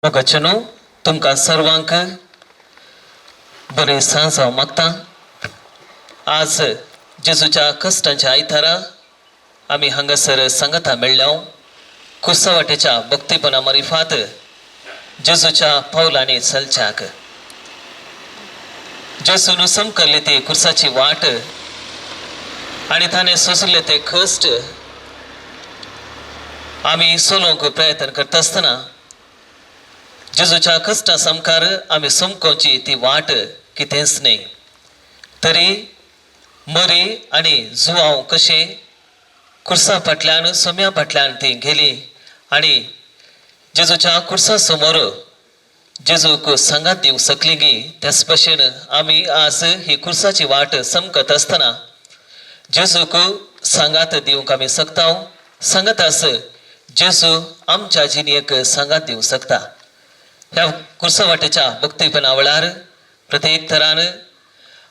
मोगाचेनो तुमकां सर्वांक बरें सांज हांव मागता. आज जेजूच्या कश्टांच्या आयतारा आमी हांगासर सांगाता मेळ्ळ्या. कुर्सा वाटेच्या भक्तीपणा मारिफात जेजूच्या पावलांनी चलच्याक जेजून समकल्ली ती कुर्साची वाट आनी ताणें सोंसले ते कश्ट आमी चलोवंक प्रयत्न करता आसतना जेजूच्या कश्टा सामकार आमी समकोवची ती वाट कितेंच न्हय. तरी मरी आनी जुवांव कशें कुर्सा फाटल्यान सोम्या फाटल्यान ती गेली आनी जेजूच्या कुर्सा समोर जेजूक सांगात दिवंक शकली गी, त्याच भशेन आमी आज ही कुर्साची वाट समकत आसतना जेजूक सांगात दिवंक आमी शकता. सांगात आस जेजू आमच्या जिणेक सांगात दिवंक शकता. ह्या कुर्सा वाटेच्या भक्तीपणा वेळार प्रत्येक थरान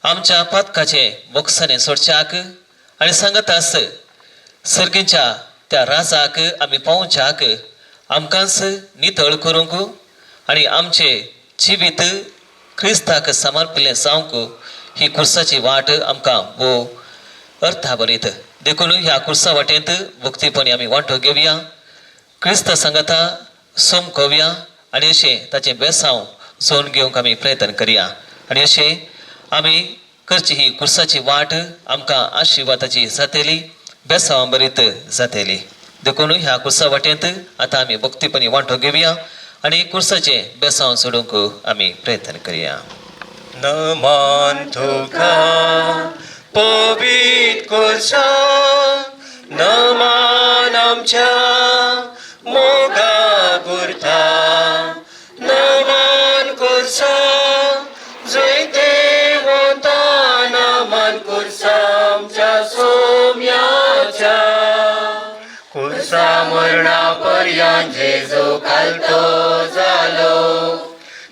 आमच्या पातकाचे बोक्साने सोडच्याक आनी सांगत आस सर्गीच्या त्या राजाक आमी पावोवच्याक आमकांच नितळ करूंक आनी आमचे जिवीत क्रिस्ताक समर्पिल्लें जावंक ही कुर्साची वाट आमकां भोव अर्था बरीत. देखून ह्या कुर्सा वाटेंत भक्तीपणी आमी वांटो घेवया, क्रिस्ता सांगता सोम कवया आनी अशें ताचें बेसांव जोन घेवंक आमी प्रयत्न करया आनी अशें आमी करची ही कुर्साची वाट आमकां आशिर्वादाची जातली, बेसांव बरीत जातली. देखून ह्या कुर्सा वाटेंत आतां आमी भक्तीपणी वांटो घेवया आनी कुर्साचें बेसांव सोडूंक आमी प्रयत्न करया. नमन तुका पवित्र कुर्सा, नमन आमच्या मोगा गुरता, नमन कुर्सा जैतेवंता, नमन कुर्सा आमच्या सोम्याच्या. कुर्सा मरणा पर्यंत जेजू कालतो जालो,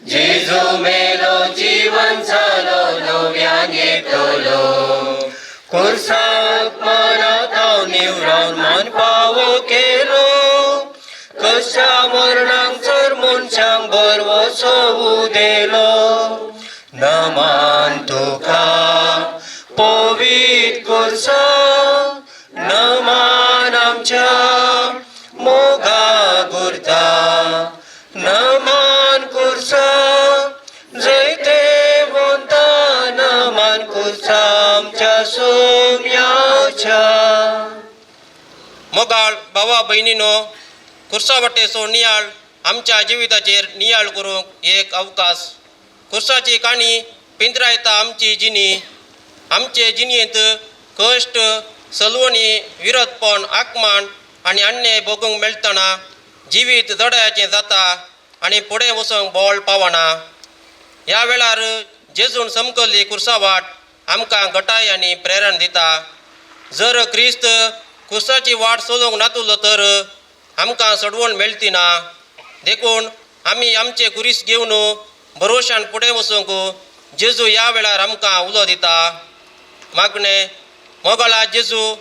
जेजू मेलो जीवन जालो नव्यान येतलो. कुर्साक मनात हांव निवरावन मन पावो केलो, कशा मरणाक जर मनशांक बरवसो उदेलो. नमन तुका पवित्र कुर्सा, नमन आमच्या मोगा गुरता, नमन कुर्सा जैतेवंता, नमन कुर्सा आमच्या सोम्याच्या. मोगाळ भावा भयणीनो, कुर्सा वाटेचो नियाळ आमच्या जिविताचेर नियाळ करूंक एक अवकाश. कुर्साची काणी पिंजरायता आमची जिणी. आमचे जिणेंत कश्ट, सलवणी, विरोधपण, आकमान आनी अन्याय भोगूंक मेळटना जिवीत जडायाचें जाता आनी फुडें वचूंक बळ पावना. ह्या वेळार जेजून समकल्ली कुर्सा वाट आमकां घटाय आनी प्रेरण दिता. जर क्रिस्त कुर्साची वाट चलोवंक नातुलो तर आमकां सोडवण मेळटी ना. देखून आमी आमचे कुरीस घेवन भरोशान फुडें वचूंक जेजू ह्या वेळार आमकां उलो दिता. मागणें. मोगाळा जेजू,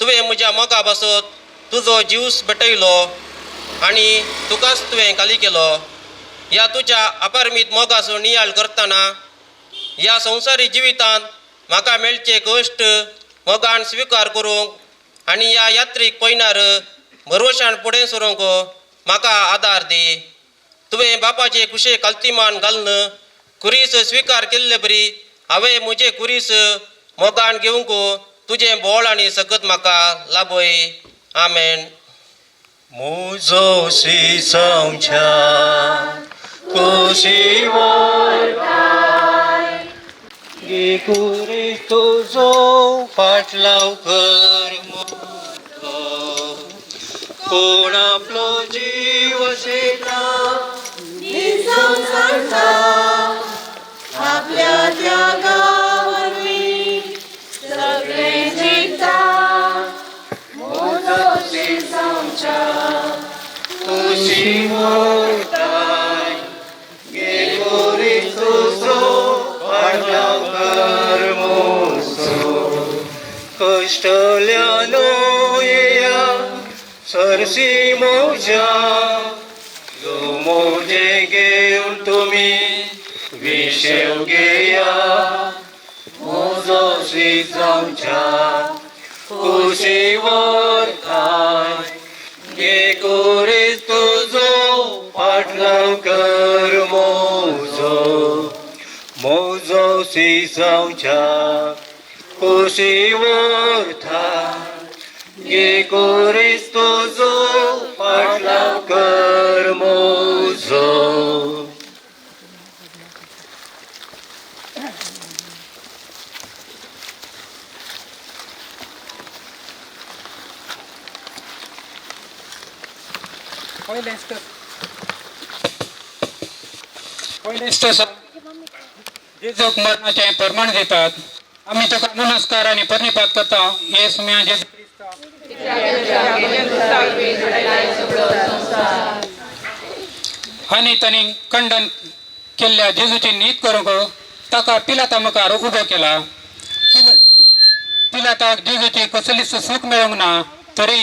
तुवें म्हज्या मोगा पासत तुजो जीवस भेटयलो आनी तुकाच तुवें खाली केलो. ह्या तुज्या अपरमीत मोगाचो नियाळ करतना ह्या संवसारी जिवितांत म्हाका मेळचे कश्ट मोगान स्विकार करूंक आनी ह्या यात्रीक पयनार भरवशान फुडें सरूंक म्हाका आदार दी. तुवें बापाचे कुशे कालतीमान घालून कुरीस स्विकार केल्ले बरी हांवें म्हजें कुरीस मोगान घेवंक तुजें बोळ आनी सकत म्हाका लाभय. आमेन. मुजो सिसांच्या कुशी वरताय, गे कुरीस तुजो फाटलाव कर म्हजो. कोण आपलो जीव शेता सांगता आपल्या त्यागा वरवीं सगळें जिखता. म्हजो शिजांच्या कुशी वरताय, गे कुरीस तुजो फाटलाव कर म्हजो. कश्टल्यानो येया सरसी म्हज्या, तूं म्हजें तुमी विशेव घेया म्हजो शिजांच्या कुशीवर थाय गे कोरीस तुजो फाटलाव कर मोजो मोजो शिजांच्या कुशीवर थाय गे कोरीस तुजो फाटलाव कर मोजो. पयलें स्टेशन जेजूक मरणाचें प्रमाण दितात. आमी तुका नमस्कार आनी प्रणिपात करता येस म्या जेजू क्रिस्ता. आनी तांणी खंडन केल्ल्या जेजूची नीत करूंक ताका पिलाता मुखार उबो केला. पिलाताक जेजूची कसलीच सूख मेळूंक ना तरी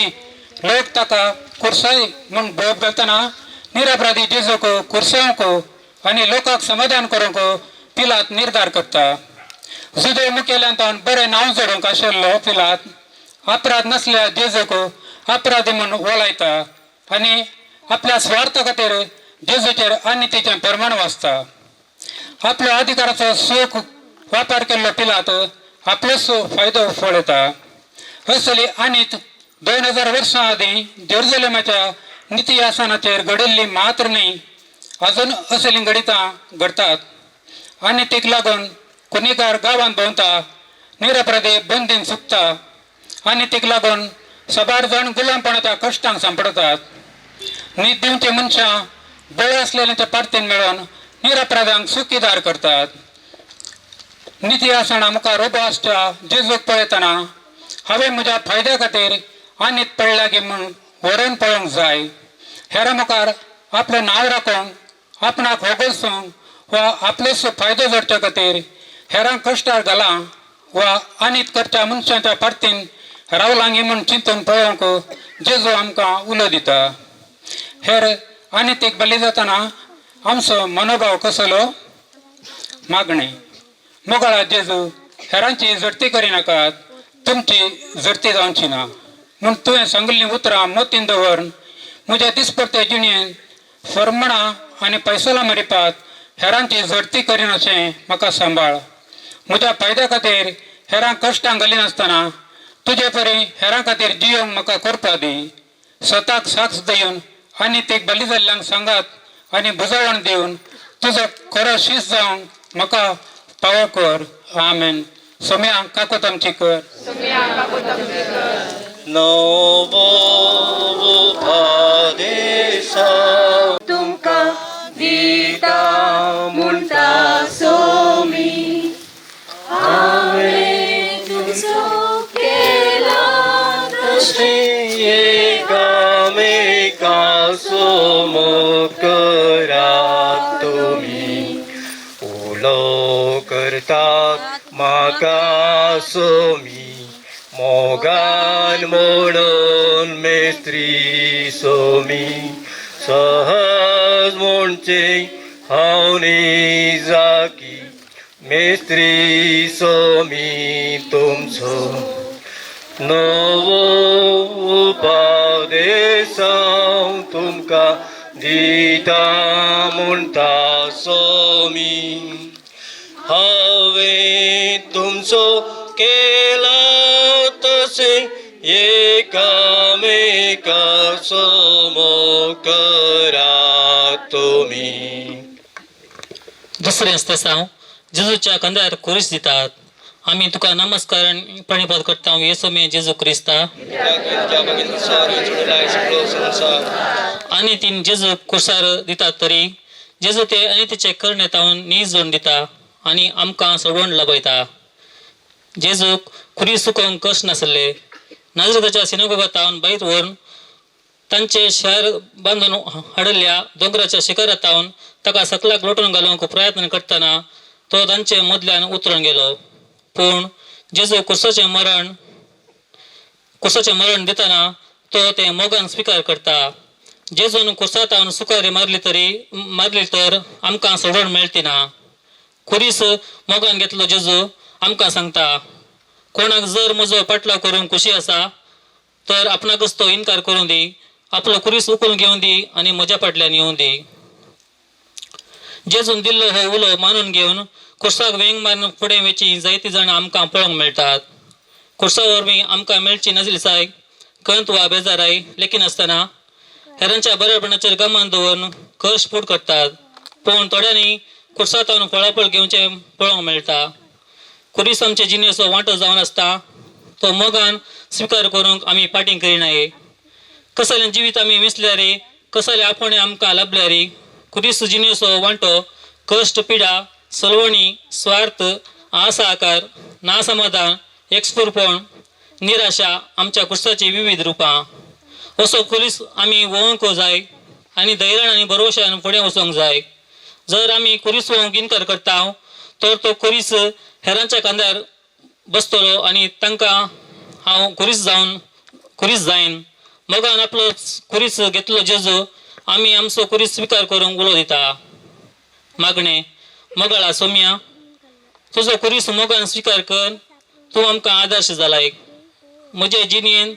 लोक ताका कुर्साय म्हूण बोब घालतना निरपराधी जेजूक कुर्सावंक आनी लोकांक समाधान करूंक पिलात निर्धार करता. जुदे मुखेल्यांत बरें नांव जोडूंक आशिल्लो पिलात अपराध नासल्या जेजूक अपराधी म्हूण वळायता आनी आपल्या स्वार्था खातीर जेजूचेर आनी तेचें प्रमाण वाचता. आपल्या अधिकाराचो सुख वापर केल्लो पिलात आपलोच फायदो पळयता. असली आनी 2000 वर्सां आदीं जेरुजलेमाच्या निती आसनाचेर घडिल्ली मात्र न्हय, अजून असलीं घडितां घडतात. आनी तेक लागून कुनिकार गांवांत भोंवता, निरपराधी बंदीन सुकता आनी तेक लागून साबार जाण गुलामपणाच्या कश्टांक सांपडतात. नीत दिवचे मनशां बळ आसलेल्यांच्या पार्तीन मेळोवन निरपराधांक सुखीदार करतात. निती आसना मुखार उबो आसच्या जेजूक पळयतना हांवें म्हज्या फायद्या खातीर आनीक पडल्या गी म्हूण व्हरून पळोवंक जाय. हेरां मुखार आपलें नांव राखूंक, आपणाक होगोसूंक वा आपलोच फायदो जोडच्या खातीर हेरांक कश्टार घालां वा आनीक करच्या मनशाच्या पार्तीन रावलां गी म्हूण चिंतून पळोवंक जेजू आमकां उलो दिता. हेर आनी एक बली जातना आमचो मनोभाव कसलो? मागणें. मोगाळा जेजू, हेरांची झडती करिनाकात, तुमची झडती जावची ना म्हूण तुवें सांगिल्लीं उतरां मोतीन दवरून म्हज्या दिसपट्टे जिणेंत फर्मणां आनी पयसोला मरिपात हेरांची झडती करिनाशें म्हाका सांबाळ. म्हज्या फायद्या खातीर हेरांक कश्टांक घालिनासतना तुजे परी हेरां खातीर जियोंक म्हाका करपा दी. स्वताक साक्ष दिवन आनी ते बली जाल्ल्यांक सांगात आनी बुजवण दिवन तुजो खरो शीस जावंक म्हाका पावो कर. आमेन. सोम्या काकूत आमची कर. नवो उपदेशा तुमकां दिता म्हणटा सोमी हांवें तुमचो केला तशें एकामेका सोमो करात तुमी उलो करतात म्हाका सोमी मोगान म्हणून मेस्त्री सोमी सहज म्हणचे हांव निजाकी मेस्त्री सोमी तुमचो. नवो उपदेश हांव तुमकां दिता म्हणटा सोमी हांवें तुमचो केला तशें एकामेका सोमो करात तुमी. दुसरें आसता जेजूच्या कंदार कुरीस दितात. आमी तुका नमस्कार आनी प्रणिपात करता येसो मे जेजू क्रिस्ता. आनी तीन जेजू कुर्सार दितात तरी जेजू ते आनी तिचे करणे तावन नीज जोडून दिता आनी आमकां सोडवण लभयता. जेजूक खुरीस सुकोवंक कश्ट नासले. नाजरेताच्या सिनेगोगा तावन भायर व्हरून तांचे शहर बांदून हाडिल्ल्या दोंगराच्या शिखरात तावन ताका सकलाक लोटून घालूंक प्रयत्न करतना तो तांचे मदल्यान उतरून गेलो. पूण जेजू कुर्साचें मरण दितना तो तें मोगान स्विकार करता. जेजून कुर्सातावन सुकारी मारली तरी मारली तर आमकां सोडून मेळती ना. खुरीस मोगान घेतलो जेजू आमकां सांगता, कोणाक जर म्हजो पाटलाव करूंक खुशी आसा तर आपणाकच तो इनकार करूं दी, आपलो खुरीस उखलून घेवन दी आनी म्हज्या फाटल्यान येवं दी. जेजून दिल्लो हो उलो मानून घेवन खुर्साक वेंग मारून फुडें वेची जायतीं जाणां आमकां पळोवंक मेळटात. खुर्सा वरवीं आमकां मेळची नजलिसाय, खंत वा बेजाराय लेखिनासतना हेरांच्या बरेपणाचेर गमान दवरून कश्ट फूट करतात. पूण थोड्यांनी खुर्सांतल्यान फळाफळ घेवचें पळोवंक मेळटा. खुरीस आमचे जिणेचो वांटो जावन आसता, तो मोगान स्विकार करूंक आमी फाटीं करिनाये. कसलें जिवीत आमी विसल्यार, कसले आपोवणें आमकां लाबल्यार, खुरीस जिणेचो वांटो कश्ट, पिडा, सलवणी, स्वार्थ, आसाकार, नासमाधान, एकस्फुरपण, निराशा आमच्या खुर्साचीं विविध रुपां. असो खुरीस आमी वळोवंक जाय आनी धैर्यान आनी भरवशान फुडें वचोंक जाय. जर आमी खुरीस वळोवंक इनकार करता तर तो खुरीस हेरांच्या खांद्यार बसतलो आनी तांकां हांव खुरीस जावन खुरीस जायन. मोगान आपलो खुरीस घेतलो जेजू आमी आमचो खुरीस स्विकार करूंक उलो दिता. मागणें. मोगाळा सोम्या, तुजो खुरीस मोगान स्विकार कर, तूं आमकां आदर्श जालाय. म्हजे जिणेन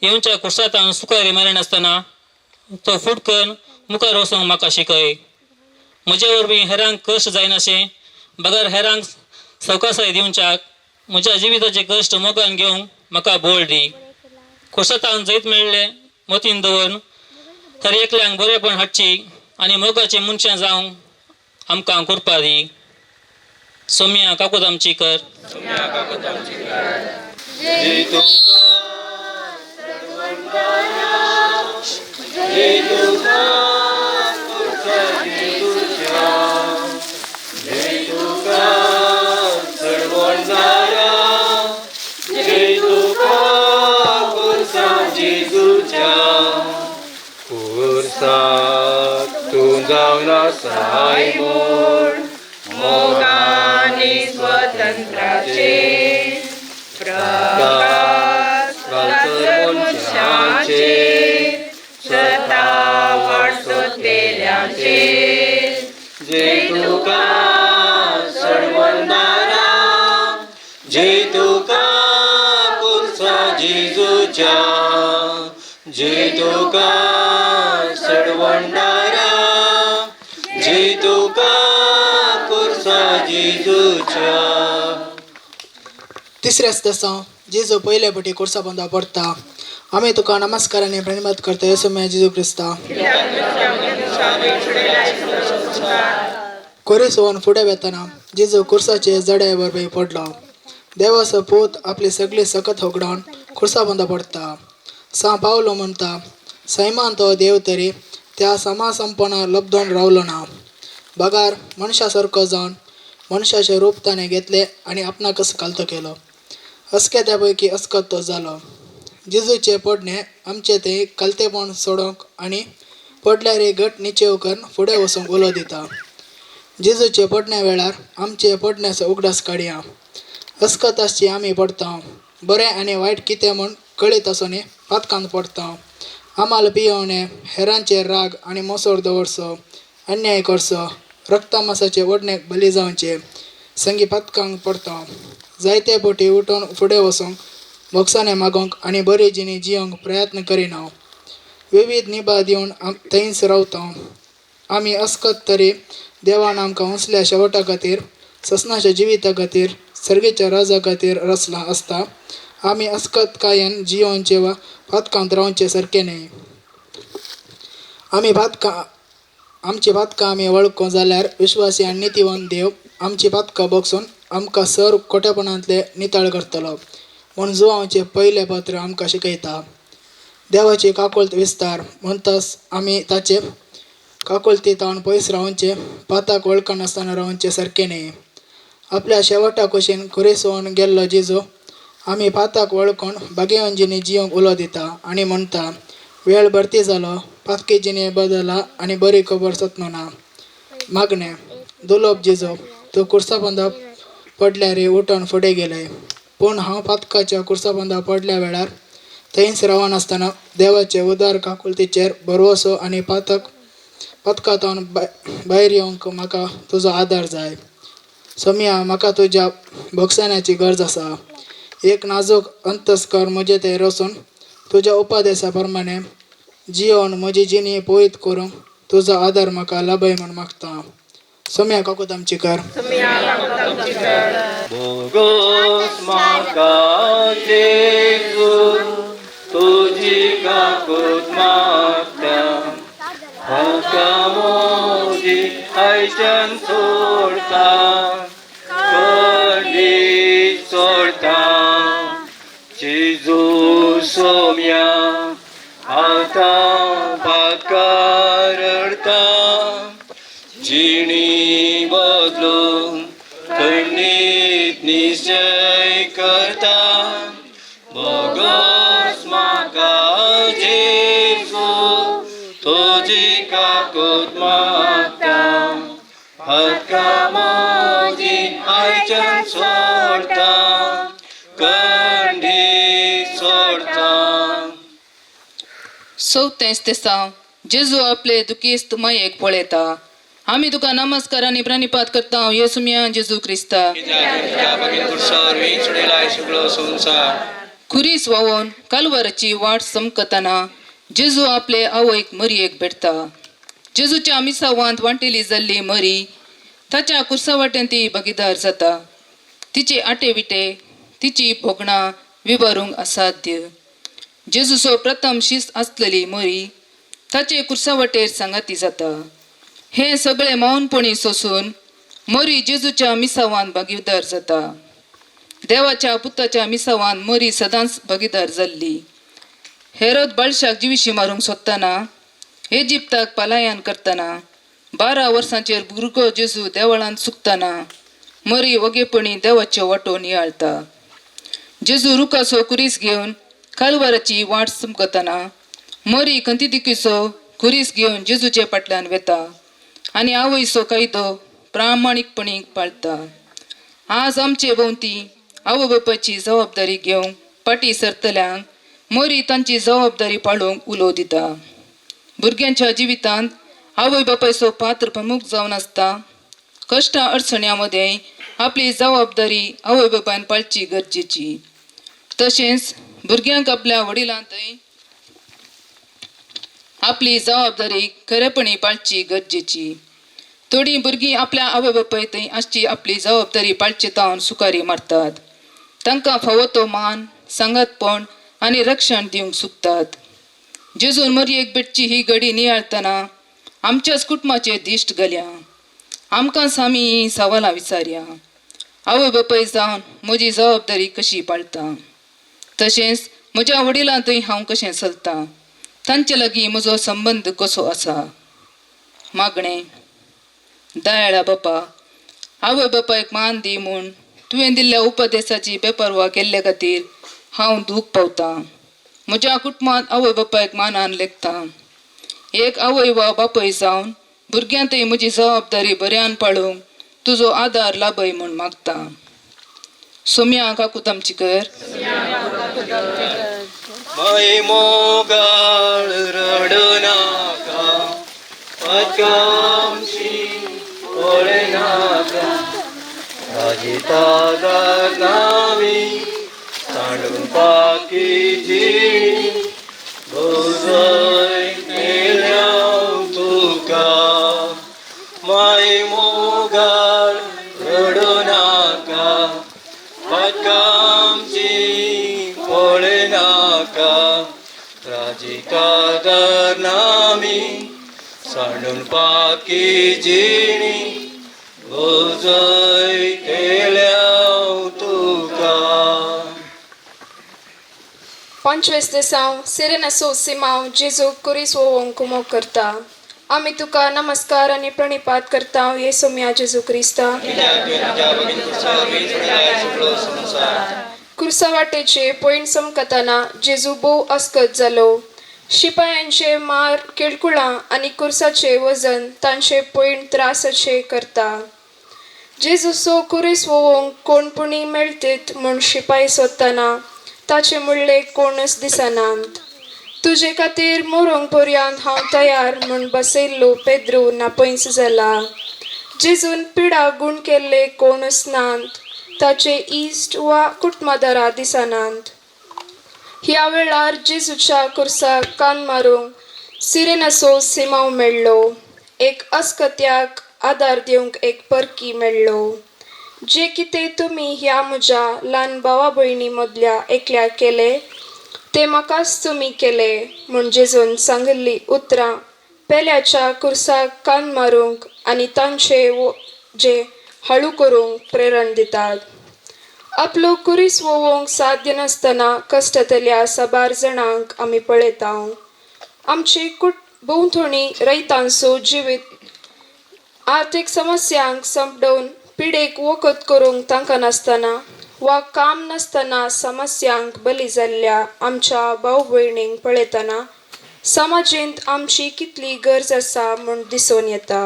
येवच्या खुर्सांत सुकारी मारिनासतना तो फूट करून मुखार वचोंक म्हाका शिकय. म्हजे वरवीं हेरांक कश्ट जायनाशें बगर हेरांक सवकासाय दिवच्याक म्हज्या जिविताचे कश्ट मोगान घेवंक म्हाका बळ दी. खुर्सांत जैत मेळ्ळें मतीन दवरून तर एकल्यांक बरेपण हाडची आनी मोगाची मनशां जावंक आमकां कृपा दी. सोम्या काकूत आमची कर. खुर्साक तूं जावन आसाय म्हूण मोगाने स्वतंत्राचे प्रकाश घालसर मनशांचेर, सतावण सोदलेल्यांचेर. जय तुका सडवणारा, जय तुका खुर्सा जेजूच्या, जय तुका सडवणारा, जय तुका खुर्सा जेजूच्या. तिसऱ्याच दसा जेजू पयले पटी खुर्सा बांदा पडता. आमी तुका नमस्कार आनी प्रणिपात करता येसू जेजू क्रिस्ता. कोरीस होवन फुडें वेतना जेजू खुर्साचे जडे वरवीं पडलो. देवाचो पूत आपली सगळी सकत होगडावन खुर्सा बांदा पडता. सां पावलो म्हणटा, सैमान तो देव तरी त्या समासंपना लब्दोन रावलो ना, बगार मनशा सारको जावन मनशाचें रूप ताणें घेतलें आनी आपणाकच कालतो केलो. अस्केत्या पैकी अस्कत तो जालो. जेजूचें पडणें आमचें तें कालतेपण सोडोवंक आनी पडल्यार घट निचेव करून फुडें वचूंक उलो दिता. जेजूचे पडण्या वेळार आमचे पडण्याचो उगडास काडया. अस्कत आसची आमी पडता, बरें आनी वायट कितें म्हूण कळीत आसूनय पातकांत पडता. आमाल पियोवणें, हेरांचेर राग आनी मोसोर दवरचो, अन्याय करचो, रक्तमासाचे ओडणेक बली जावचें संगी पातकांक पडता. जायते पटी उठून फुडें वचूंक भोगसाणें मागोवंक आनी बरी जिणी जियोंक प्रयत्न करिना. विविध निभा दिवन थंयच रावता. आमी अस्कत तरी देवान आमकां उंचल्या शेवटा खातीर, ससनाच्या जिविता खातीर, सर्गेच्या राजा खातीर रचलां आसता. आमी अस्कतकायेन जियोवचें वा पातकांत रावचें सारकें न्हय. आमी पातकां आमची पातकां आमी वळखूं जाल्यार विश्वासी आनी नितीवन देव आमची पातकां बगसून आमकां सर खोटेपणांतले नितळ करतलो म्हूण जुवांवचें पयलें पत्र आमकां शिकयता. देवाची काकुळट विस्तार म्हणटास आमी ताचे काकुळटी तावन पयस रावचें, पाताक वळखनासतना रावचें सारकें न्हय. आपल्या शेवटा कुशीन खुरीस होवन गेल्लो जेजू आमी पाताक वळखून भागेवन जिणी जियोंक उलो दिता आनी म्हणटा, वेळ भरती जालो, पातकी जिणे बदला आनी बरी खबर सतनना. मागणें. दुलोब जेजू, तूं खुर्सा पडल्यार उठून फुडें गेलय, पूण हांव पातकाच्या खुर्सा पडल्या वेळार थंयच रावनासतना देवाचे उदार काकुळतीचेर भरवसो आनी पातक पथकांतून भायर येवंक म्हाका तुजो आदार जाय. सोमया, म्हाका तुज्या भोगसण्याची गरज आसा. एक नाजूक अंतस्कर म्हजें थंय रचून तुज्या उपदेसा प्रमाणे जियोवन म्हजी जिणी पवित्र करूंक तुजो आदार म्हाका लाभय म्हूण मागता. सोमया, काकूत आमची कर. भोगोस म्हाका जेजू तुजी काकूत मागता, म्हाका मोजी आयच्यान सोडता, कडी सोडता. जेजू सोम्या आतां पातकार रडता, जिणी बदलून खंडीत निश्चय करता. भोगोस म्हाका जेजू तुजी काकूत मागता, हक्का म्हजी आयच्यान सोडता, कंडी सोडता. चवथेंच तेसांव जेजू आपले दुखेस्त मायेक पळयता. आमी तुका नमस्कार आनी प्रणिपात करता येसुमिया जेजू क्रिस्ता. कित्याक तुज्या भगीन खुर्सा वरवीं सोडयलाय सगळो संवसार. खुरीस व्हांवोन कालवाराची वाट समकतना जेजू आपले आवयक मरयेक भेटता. जेजूच्या मिसावांत वांटेली जाल्ली मरी ताच्या कुर्सा वाटेन ती भागीदार जाता. तिचे आटे विटे तिची भोगणां विवरूंक असाध्य. जेजूचो प्रथम शिस्त आसलेली मरी ताचे कुर्सा वाटेर सांगाती जाता. हें सगळें मौनपणी सोसून मरी जेजूच्या मिसावान भागीदार जाता. देवाच्या पुताच्या मिसावान मरी सदांच भागीदार जाल्ली. हेरोद बाळशाक जिविशी मारूंक सोदतना, इजिप्ताक पलायन करतना, 12 वर्सांचेर भुरगो जेजू देवळांत सुकतना मरी वगेपणी देवाच्यो वाटो नियाळता. जेजू रुखाचो कुरीस घेवन कालवाराची वाट चमकतना मरी खंती दिकीचो कुरीस घेवन जेजूचे फाटल्यान वेता आनी आवयचो कायदो प्रामाणीकपणी पाळता. आज आमचे भोंवती आवय बापायची जबाबदारी घेवंक फाटीं सरतल्यांक मरी तांची जबाबदारी पाळूंक उलो दिता. भुरग्यांच्या जिवितांत आवय बापायचो पात्र प्रमुख जावन आसता. कश्टां अडचण्यां मदें आपली जबाबदारी आवय बापायन पाळची गरजेची. तशेंच भुरग्यांक आपल्या वडिलांतय आपली जबाबदारी खरेपणी पाळची गरजेची. थोडीं भुरगीं आपल्या आवय बापाय थंय आसची आपली जबाबदारी पाळचे तावन सुकारी मारतात. तांकां फावो तो मान, सांगातपण आनी रक्षण दिवंक चुकतात. जेजून मरयेक भेटची ही घडी नियाळतना आमच्याच कुटुंबाचेर दिश्ट घाल्या. आमकांच आमी हीं सवालां विचारया. आवय बापाय जावन म्हजी जबाबदारी कशी पाळटा, तशेंच म्हज्या वडिलां थंय हांव कशें चलतां, तांचे लागीं म्हजो संबंद कसो आसा. मागणें. दयाळा बापा, आवय बापायक मान दी म्हूण तुवें दिल्ल्या उपदेसाची बेपर्वा केल्ले खातीर हांव दूख पावतां. म्हज्या कुटुंबांत आवय बापायक मानान लेखता. एक आवय वा बापूय जावन भुरग्यांतय म्हजी जबाबदारी बऱ्यान पाळूंक तुजो आदार लाभय म्हूण मागता. सोम्या, काकूत आमची कर. माय मोगाळ रडू नाका, पातकामशी पळयनाका, राजिता नामी सांडून पाकी जिणी भोजय केल्या तुका. माय मोगाळ रडू नाका, पातकामची पळयनाका, राजिता नामी सांडून पाकी जिणी भोजय केल्या तुका. 25 दिसांव सिरेनासो सिमांव जेजू कुरीस वोवोंक कुमोक करता. आमी तुका नमस्कार आनी प्रणिपात करता येसुमिया जेजू क्रिस्ता. कित्याक तुवें तुज्या भगीन खुर्सा वरवीं सोडयलाय सगळो संवसार. कुर्सा वाटेचे पयण चमकतना जेजू भोव अस्कत जालो. शिपायांचे मार, किळकुळां आनी कुर्साचे वजन तांचे पयण त्रासाचे करता. जेजूचो कुरीस वोवोंक कोण पुणी मेळतीत म्हूण शिपाय सोदतना ताचे मुळ्ळे कोणच दिसनात. तुजे खातीर मरूंक पर्यंत हांव तयार म्हूण बसयल्लो पेद्रू नापयस जाला. जेजून पिडा गूण केल्ले कोणच नात, ताचे इश्ट वा कुटुंबादारां दिसनात. ह्या वेळार जेजूच्या कुर्साक कान मारूंक सिरेनाचो सिमांव मेळ्ळो. एक अस्कत्याक आदार दिवंक एक परकी मेळ्ळो. जें कितें तुमी ह्या म्हज्या ल्हान भावा भयणी मदल्या एकल्याक केलें तें म्हाकाच तुमी केलें म्हूण जेजून सांगिल्लीं उतरां पेल्याच्या कुर्साक कान मारूंक आनी तांचे जे हळू करूंक प्रेरण दितात. आपलो कुरीस वोवोंक साध्य नासतना कश्टतल्या साबार जाणांक आमी पळयता. आमची कुट भोंवतणी रयतांचो जिवीत आर्थीक समस्यांक संपडोवन पिडेक वखद करूंक तांकां नासतना वा काम नासतना समस्यांक बली जाल्ल्या आमच्या भाव भयणींक पळयतना समाजेंत आमची कितली गरज आसा म्हूण दिसून येता.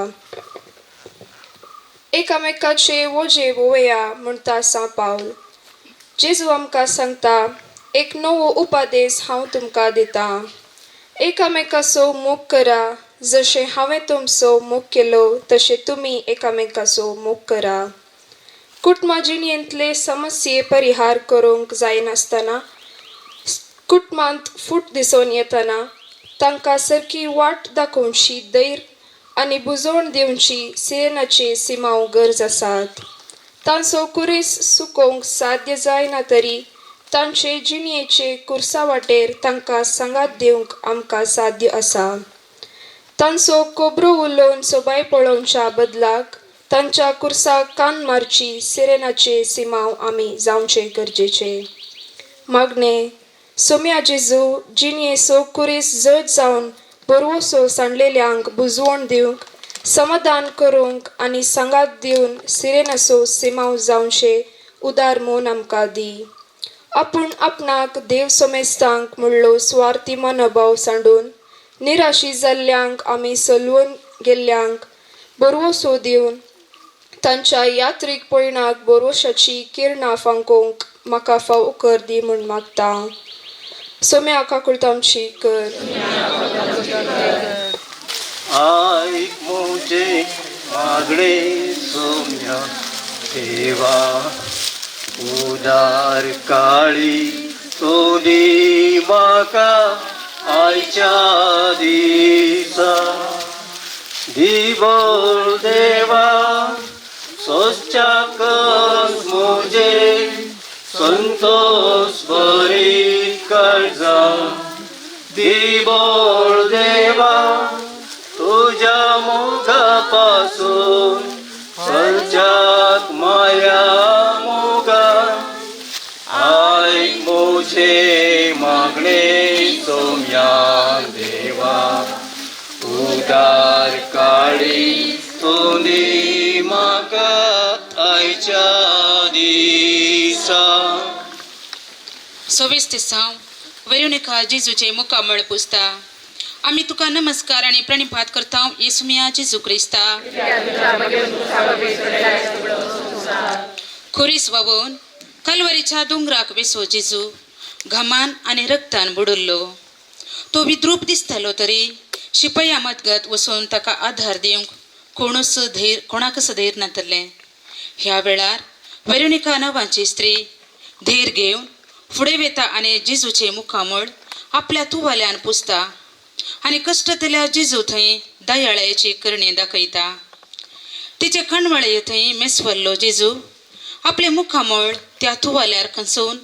एकामेकाचे वोजे वोवया म्हणटा सांव पावल. जेजू आमकां सांगता, एक नवो उपादेस हांव तुमकां दितां, एकामेकाचो मोग करा, जशें हांवें तुमचो मोग केलो तशें तुमी एकामेकाचो मोग करा. कुटुंबा जिणेंतले समस्ये परिहार करूंक जायनासतना कुटुंबांत फूट दिसून येतना तांकां सारकी वाट दाखोवची धैर्य आनी बुजोवण दिवची सिरेनाची सिमांव गरज आसात. तांचो कुरीस सुकोवंक साध्य जायना तरी तांचे जिणेचे कुर्सा वाटेर तांकां सांगात दिवंक आमकां साध्य आसा. तांचो कोबरो उलोवन सोबाय पळोवच्या बदलाक तांच्या कुर्साक कान मारची सिरेनाचे सिमांव आमी जावचे गरजेचे. मागणें. सोम्या जेजू, जिणेचो कुरीस जड जावन बरवसो सांडलेल्यांक बुजवण दिवंक, समाधान करूंक आनी सांगात दिवन सिरेनाचो सिमांव जावचे उदार म्हूण आमकां दी. आपूण आपणाक देव समेस्तांक म्हणलो स्वार्थी मनोभाव सांडून निराशी जाल्ल्यांक आमी सलवून गेल्ल्यांक बरवसो दिवन तांच्या यात्रीक पयणाक बरोवशाची किरणां फांकोवंक म्हाका फाव कर दी म्हूण मागता. सोम्या काकुळटामची कर. आयक म्हजें मागणें सोम्या देवा, उदार काळी तूं दी म्हाका आयच्या दिसा. दिबोल देवा सोसच्याकच म्हजें संतोष भरीत काळजा. दिबोल देवा तुज्या मोगा पासून चलच्याक माया मोगा. आयक म्हजें मागणें सोम्या देवा, उदार काळी तूं दी म्हाका आयच्या दिसा. 26 दिसांव वेरोनिका जेजूचे मुखामळ पुसता. आमी तुका नमस्कार आनी प्रणिपात करता येसुमिया जेजू क्रिस्ता. खुरीस वावोवन कलवरीच्या दोंगराक वेसो जेजू घामान आनी रक्तान बुडुल्लो. तो विद्रूप दिसतालो तरी शिपया मदगत वचून ताका आधार दिवंक कोणूच धैर कोणाकच धैर नातलें. ह्या वेळार वेरोनिका नांवाची स्त्री धीर घेवन फुडें वेता आनी जेजूचें मुखामळ आपल्या तुवाल्यान पुसता आनी कश्टतल्या जेजू थंय दयाळायेची करणी दाखयता. तिचे कणवळे थंय मेसवल्लो जेजू आपलें मुखामळ त्या तुवाल्यार खंचोवन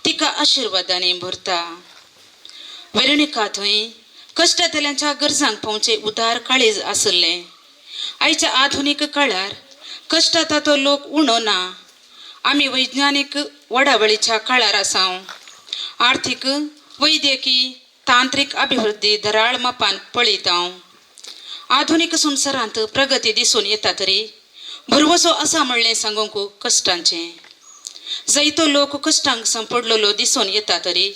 तिका आशिर्वादांनी भरता. वेरोनिका थंय कश्टतल्यांच्या गरजांक पावचें उदार काळीज आसलें. आयच्या आधुनीक काळार कश्टाता तो लोक उणो ना. आमी वैज्ञानीक वडावळीच्या काळार आसाव. आर्थीक, वैद्यकी, तांत्रीक अभिवृद्धी धराळ मापान पळयता. आधुनीक संवसारांत प्रगती दिसून येता तरी भरवसो आसा म्हणलें सांगूंक कश्टांचें. जायतो लोक कश्टांक सांपडलेलो दिसून येता तरी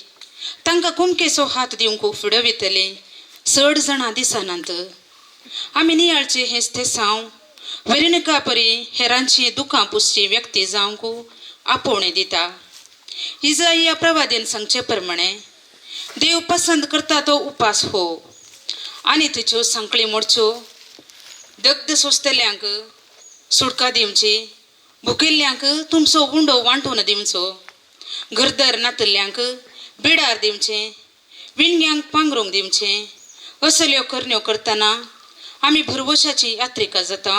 तांकां कुमकेचो हात दिवंक फुडें वयतले चड जाणां दिसनात. आमी नियाळचें हें तेसांव वेरोनिका परी हेरांची दुकां पुसची व्यक्ती जावंक आपोवणें दिता. इजाया प्रवादेन सांगचे प्रमाणे देव पसंत करता तो उपास हो आनी तिच्यो सांकळी मोडच्यो, दग्ध सोंसतल्यांक सुटका दिवची, भुकिल्ल्यांक तुमचो उंडो वांटून दिवचो, घरदार नातल्ल्यांक बिडार दिवचें, विणग्यांक पांगरूंक दिवचें. असल्यो करण्यो करतना आमी भरवशाची यात्रिका जाता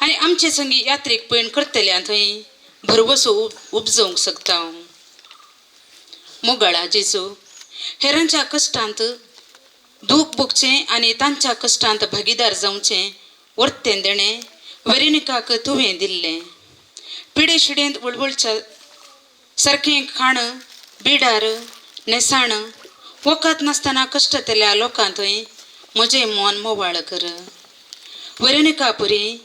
आनी आमचे संगी यात्रीक पयण करतल्या थंय भरवसो उपजोवंक शकता. मोगाळा जेजू, हेरांच्या कश्टांत दूख भोगचें आनी तांच्या कश्टांत भागीदार जावचें वर्तें देणें वेरेनिकाक तुवें दिल्लें. पिडे शिडेंत वळवळच्या सारकें खाण, बिडार, नेसाण, वखद नासतना कश्टतल्या लोकां थंय म्हजें मन मोवाळ कर. वेरेनिका पुरी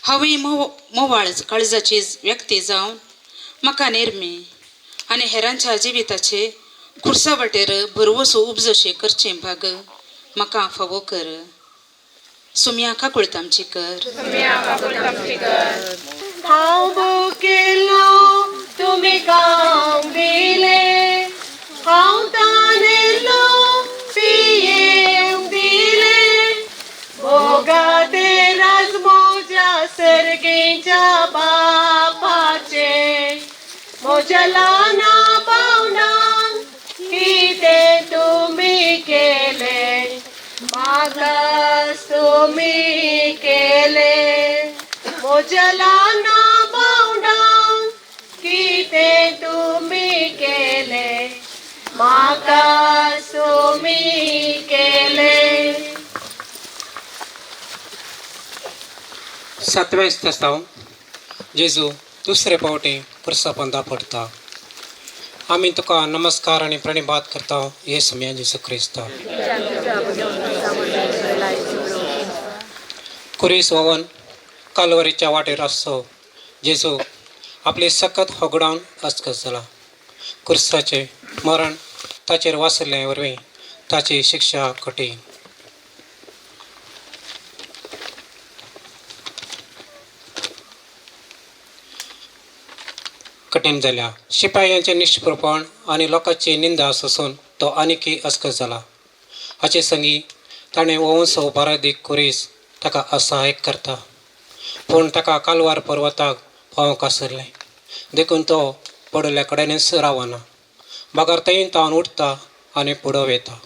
हांवें मोवाळ काळजाची व्यक्ती जावन म्हाका निर्मी आनी हेरांच्या जिविताचे खुर्सा वाटेर भरवसो उपजशे करचें भाग म्हाका फावो कर. सुम्या काकुळत आमची कर. हांव भुकेल्लो तुमी खावंक दिलें, हांव तानेल्लो पियेवंक दिलें. भोगाते राज म्हज्या सर्गेच्या बापाचे, म्हज्या ल्हाना भावनांक कितें तुमी केलें, म्हाका तुमी केलें. म्हज्या ल्हाना भावनांक कितें तुमी केलें, म्हाका तुमी केलें. सातवें तेस्तांव जेजू दुसरे पावटी पुरसा पंदा पडटा. आमी तुका नमस्कार आनी प्रणिपात करता हे सुम्या जेजू क्रिस्ता. कुरीस ओवन कालवरीच्या वाटेर आसचो जेजू आपली सकत होगडावन अस्कत जाला. कुर्साचें मरण ताचेर वाचल्ले वरवीं ताची शिक्षा कठीण. कठीण जाल्या. शिपायांचें निश्प्रपण आनी लोकांची निंदा सोसून तो आनीकय अस्कत जाला. हाचे संगी ताणें ओवंसो बारादीक कुरीस ताका असहाय्य करता, पूण ताका कालवार पर्वताक पावोवंक आसलें, देखून तो पडिल्ल्या कडेनच रावना, बगर थंय तावन उठता आनी फुडो वता.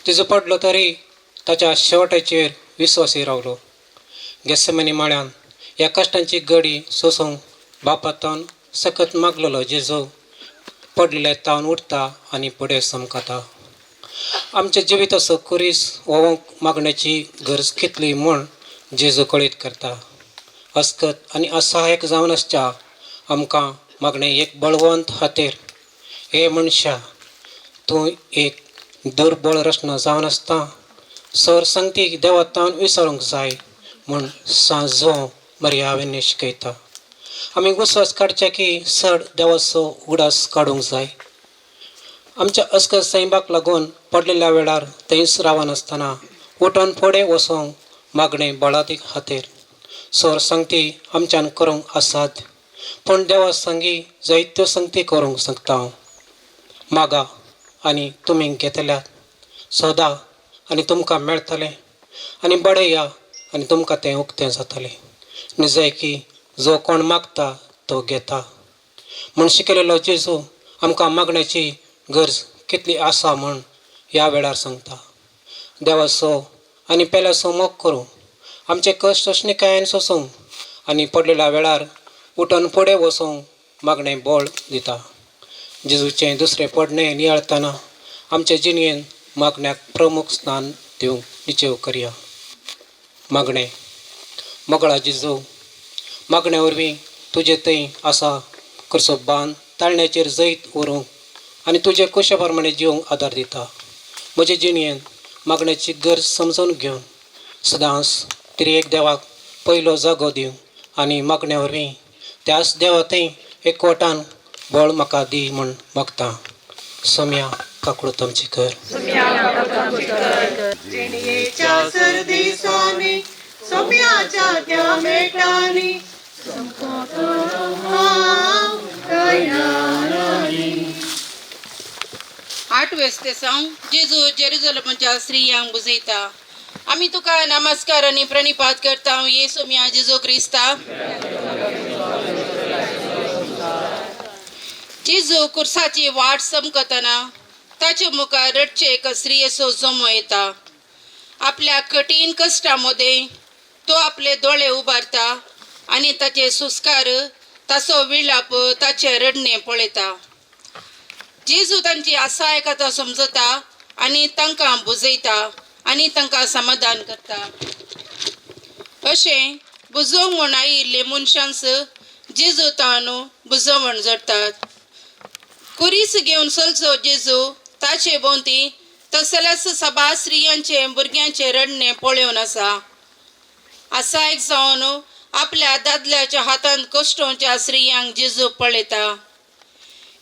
तिजो पडलो तरी ताच्या शेवटाचेर विस्वासी रावलो. गेसमनी माळ्यान ह्या कश्टांची गडी सोसूंक बापातान सकत मागलेलो जेजू पडलेले तावन उठता आनी फुडें समकता. आमच्या जिविताचो कुरीस व्होवंक मागण्याची गरज कितली म्हूण जेजू कळीत करता. अस्कत आनी असहायक जावन आसच्या आमकां मागणें एक बळवंत खातीर. हे मनशा, तूं एक दुर्बळ रचना जावन आसता सर संगती देवातान विसरूंक जाय म्हूण सांजो मर्यावेनी शिकयता. आमी उस्वास काडचे की सड देवाचो उगडास काडूंक जाय. आमच्या अस्कत सैमाक लागून पडलेल्या वेळार थंयच रावनासतना उठून फुडें वचोंक मागणें बळादीक खातीर. सर संगती आमच्यान करूंक आसात, पूण देवा संगी जायत्यो संगती करूंक शकता. हांव मागा आनी तुमी घेतल्यात, सोदा आनी तुमकां मेळटलें, आनी बडया आनी तुमकां तें उक्तें जातलें. निजय की जो कोण मागता तो घेता म्हूण शिकयलेलो जेजू आमकां मागण्याची गरज कितली आसा म्हूण ह्या वेळार सांगता. देवाचो आनी पेल्याचो मोग करूं, आमचे कश्ट सोंसणीकायेन सोसूंक आनी पडलेल्या वेळार उठून फुडें वचूंक मागणें बळ दिता. जेजूचें दुसरें पडणें नियाळतना आमचे जिणेन मागण्याक प्रमुख स्थान दिवंक निचेव करया. मागणें. मोगळा जेजू, मागण्या वरवीं तुजे थंय आसा करचो बांद ताळण्याचेर जैत व्हरूंक आनी तुजे कुशे प्रमाणे जिवंक आदार दिता. म्हजे जिणेन मागण्याची गरज समजून घेवन सदांच त्रिएक देवाक पयलो जागो दिवं आनी मागण्या वरवीं त्याच देवा थंय एकवटान बळ म्हाका दी म्हूण मागता. सोम्या काकूळत आमची कर. जिणयेच्या सरदिसांनी सोम्याच्या त्या मेटांनी हांव तयार. आठवेस्तेसांव जेजू जेरुजलमाच्या स्त्रियांक बुजयता. आमी तुका नमस्कार आनी प्रणिपात करता येसू मिया जेजू क्रिस्ता. जेजू कुर्साची वाट समकतना ताचे मुखार रडचे एक स्त्रियेचो जमो येता. आपल्या कठीण कश्टा मदें तो आपले दोळे उबारता आनी ताचे सुस्कार, ताचो विलाप, ताचें रडणें पळयता. जेजू तांची आसाय कथा समजता आनी तांकां बुजयता आनी तांकां समाधान करता. अशें बुजोवंक म्हूण आयिल्ले मनशांस जेजू ताणू बुजोवण जडटात. कुरीस घेवन चलचो जेजू ताचे भोंवती तसल्याच सभा स्त्रियांचे भुरग्यांचे रडणें पळोवन आसा. आसायक जावन आपल्या दादल्याच्या हातांत कश्टोवच्या स्त्रियांक जेजू पळयता.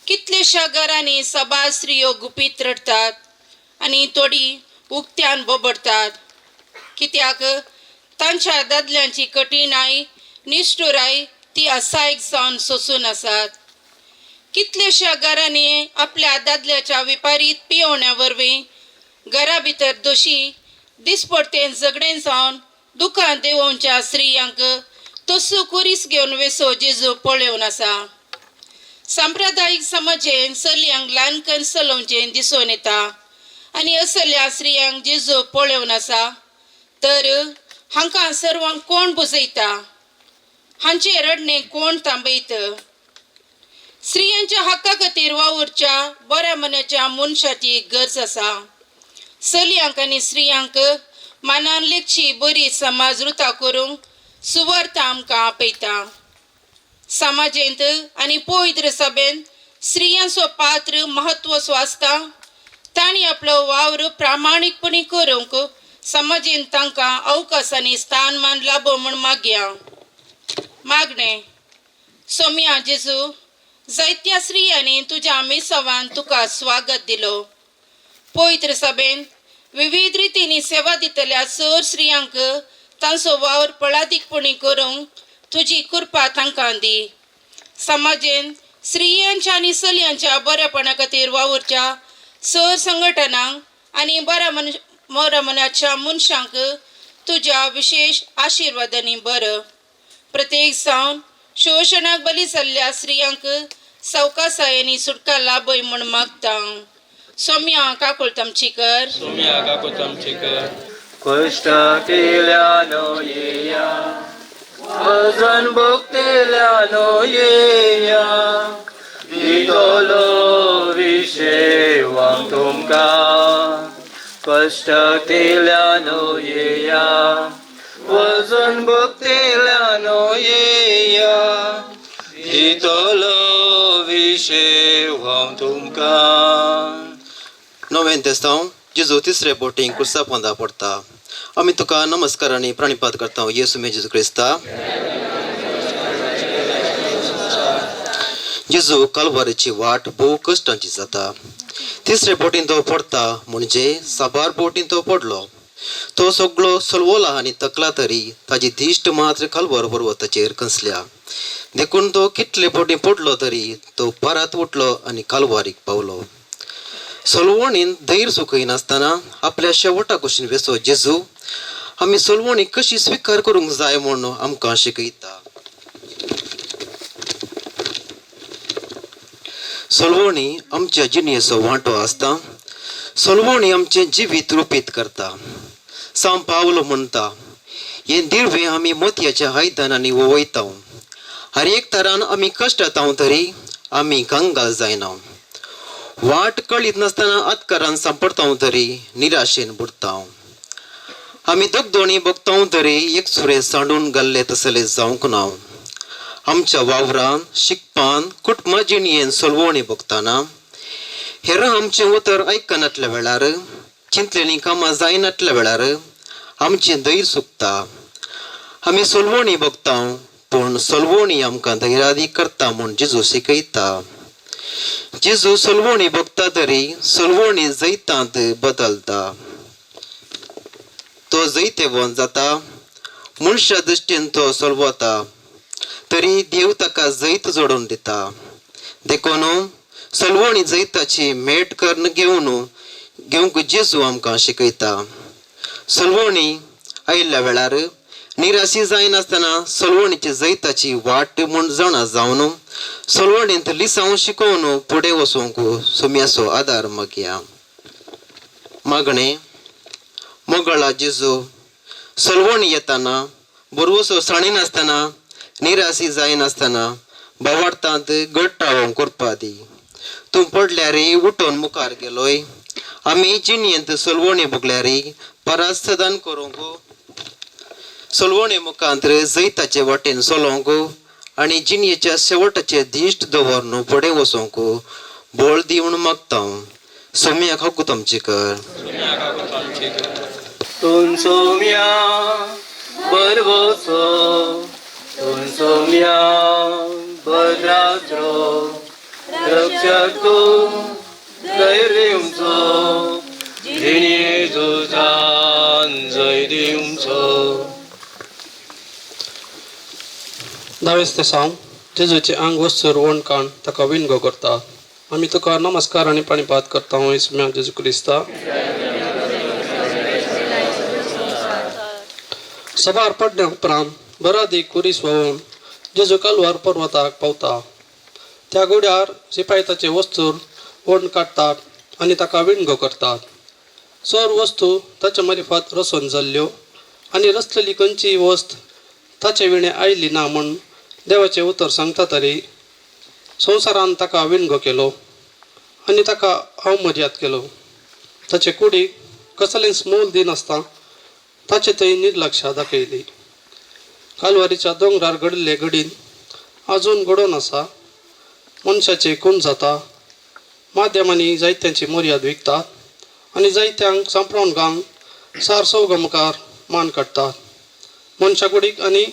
कितलेश्या घरांनी सभा स्त्रियो गुपीत रडटात आनी थोडी उक्त्यान बोबडटात, कित्याक तांच्या दादल्यांची कठीणाय निश्ठुराय ती असायक जावन सोसून आसात. कितलेश्या घरांनी आपल्या दादल्याच्या विपरीत पियोवण्या वरवीं घरा भितर दोशी दिसपडतें झगडें जावन दुकान देंवोवच्या स्त्रियांक तसो कुरीस घेवन वेसो जेजू पळोवन आसा. सांप्रदायीक समाजेन चलयांक ल्हान कन्न चलोवचें दिसून येता आनी असल्या स्त्रियांक जेजू पळोवन आसा. तर हांकां सर्वांक कोण बुजयता? हांचें रडणें कोण थांबयत? स्त्रियांच्या हक्का खातीर वावुरच्या बऱ्या मनाच्या मनशाची गरज आसा. चलयांक आनी स्त्रियांक मानान लेखची बरी समाज रुता करूंक सुवार्थ आमकां आपयता. समाजेंत आनी पवित्र सभेंत स्त्रियांचो पात्र म्हत्वाचो आसता. तांणी आपलो वावर प्रामाणीकपणी करूंक समाजेंत तांकां अवकाश आनी स्थानमान लाबो म्हूण मागया. मागणें. सोम्या जेजू, जायत्या स्त्रियांनी तुज्या मिसावान तुका स्वागत दिलो. पवित्र सभेन विविध रितींनी सेवा दितल्या चड स्त्रियांक तांचो वावर फळादीकपणी करूंक तुजी कृपा तांकां दी. समाजेन स्त्रियांच्या आनी चलयांच्या बऱ्यापणा खातीर वावुरच्या चड संघटनांक आनी बऱ्या मनाच्या मनशांक तुज्या विशेश आशिर्वादांनी बरं. प्रत्येक जावन शोशणाक बली जाल्ल्या स्त्रियांक सवकासायेनी सुटका लाभय म्हूण मागता. सोम्या काकुळट आमची कर. सोम्या काकुळट आमची कर. कश्ट केल्यानो येया, वजन भोगतेल्यानो येया, दितलो विशेवांक तुमकां. कश्ट केल्यानो येया, वजन भोगतेल्यानो येया, दितलो विशेवांक तुमकां. नवें तेस्तांव. जेजू तिसरे बोटींक कुर्सा पोंदा पडटा. आमी तुका नमस्कार आनी प्रणिपात करता येसू मे जेजू क्रिस्ता. जेजू कलवारीची वाट भोव कश्टांची जाता. तिसरे बोटीन तो पडटा, म्हणजे साबार बोटीन तो पडलो. तो सगळो सलवला आनी तकला तरी ताजी दिश्ट मात्र कलवर पर्वताचेर कंसल्या. देखून तो कितले बोटी पडलो तरी तो परत उठलो आनी कालवारीक पावलो. सलवणीन धैर्य सुकयनासतना आपल्या शेवटा कुशीन वेसो जेजू आमी सलवणी कशी स्विकार करूंक जाय म्हूण आमकां शिकयता. सलवणी आमच्या जिणेचो वांटो आसता. सलवणी आमचें जिवीत रुपीत करता. सांव पावलो म्हणटा, हें दिर्वें आमी मोतयाच्या आयदनांनी वयता. हर एक तरान आमी कश्टताव तरी आमी कंगाल जायना. वाट कळीत नासतना आतकारान सांपडताव तरी निराशेन बुडताव. आमी दगदोणी बगताव तरी एक सुरें सांडून घाल्ले तसले जावंक ना. आमच्या वावरान, शिकपान, कुटुंबा जिणयेन सोलवणी बगतना, हेरां आमचें उतर आयकनातल्या वेळार, चिंतलेलीं कामां जायनातल्या वेळार आमचें धैर्य सुकता. आमी सोलवणी बगताव पूण सोलवणी आमकां धैर्यादी करता म्हूण जेजू शिकयता. जेजू सोलवणी बगता तरी सोलवणी जैतांत बदलता. तो जैतेवंत जाता. मनशा दृश्टीन तो सोलवता तरी देव ताका जैत जोडून दिता. देखून सलवणी जैताची मेट करून घेवन घेवंक जेजू आमकां शिकयता. सलवणी आयिल्ल्या वेळार निराशी जायनासतना सलवणीची जैताची वाट म्हूण जाणा जावन सलवणींत लिसांव शिकोवन फुडें वचूंक सोम्याचो आदार मागया. मागणें. मोगळा जेजू, सलवणी येताना बरवसो साणिनासतना निराशी जायनासतना भावार्थांत घट रावोंक करपा दी. तूं पडल्यार उठून मुखार गेलोय. आमी जिणयेंत सलवणी भोगल्यार परात सदान करूंक, सलवणे मुखांत जैताचे वाटेन चलोवंक आनी जिणयेच्या शेवटाचे दिश्ट दवरून फुडें वचोंक बळ दी म्हूण मागता. सोम्याक हकूत आमची कर. तूं सोम्या बरवसो, तूं सोम्या भद्राचो, रक्षक तूं जय दिवचो, जिणे झुजान जय दिवचो. दावेस तेसांव जेजूचे आंग वस्तूर वण काण ताका विणगो करता. आमी तुका नमस्कार आनी प्रणिपात करता इसम्या जेजू क्रिस्ता. सबार पडल्या उपरांत बरादी कुरीस व्हांवून जेजू कलवार पर्वताक पावता. त्या गुड्यार शिपाय ताचे वस्तूर वण काडटात आनी ताका विणगो करतात. चड वस्तू ताच्या मारिफात रसोवन जाल्ल्यो आनी रचलेली खंयचीय वस्त ताचे विणें आयली ना म्हूण देवाचें उतर सांगता तरी संवसारान ताका विणगो केलो आनी ताका अवमर्याद केलो. ताचे कुडीक कसलेंच मोल दिनासतना ताचे थंय निर्लक्षा दाखयली. कालवारीच्या दोंगरार घडिल्ले घडीन आजून घडोवन आसा. मनशाचे खून जाता. माध्यमांनी जायत्यांची मर्याद विकतात आनी जायत्यांक सांपळोवन घालून सार सौगा मुखार मान काडटात. मनशा कुडीक आनी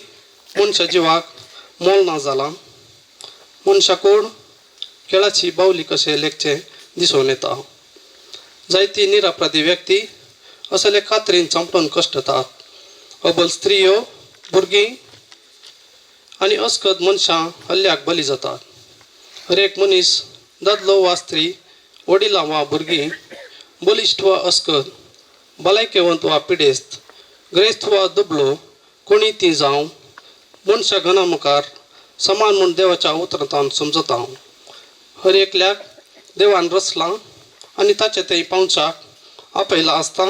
मनशा जिवाक मोल ना जालां. मनशा कूड खेळाची बावली कशें लेखचें दिसून येता. जायती निरापराधी व्यक्ती असले कात्रीन सांपडून कश्टतात. अबल स्त्रियो, भुरगीं आनी अस्कत मनशां हल्ल्याक बली जातात. हर एक मनीस, दादलो वा स्त्री, वडिलां वा भुरगीं, बलिश्ट वा अस्कत, भलायकेवंत वा पिडेस्त, ग्रेस्त वा दुबलो, कोणी ती जावं, मनशा गणा मुखार समान म्हूण देवाच्या उतरांत समजता. हर एकल्याक देवान रचलां आनी ताचे थंय पावच्याक आपयलां आसता.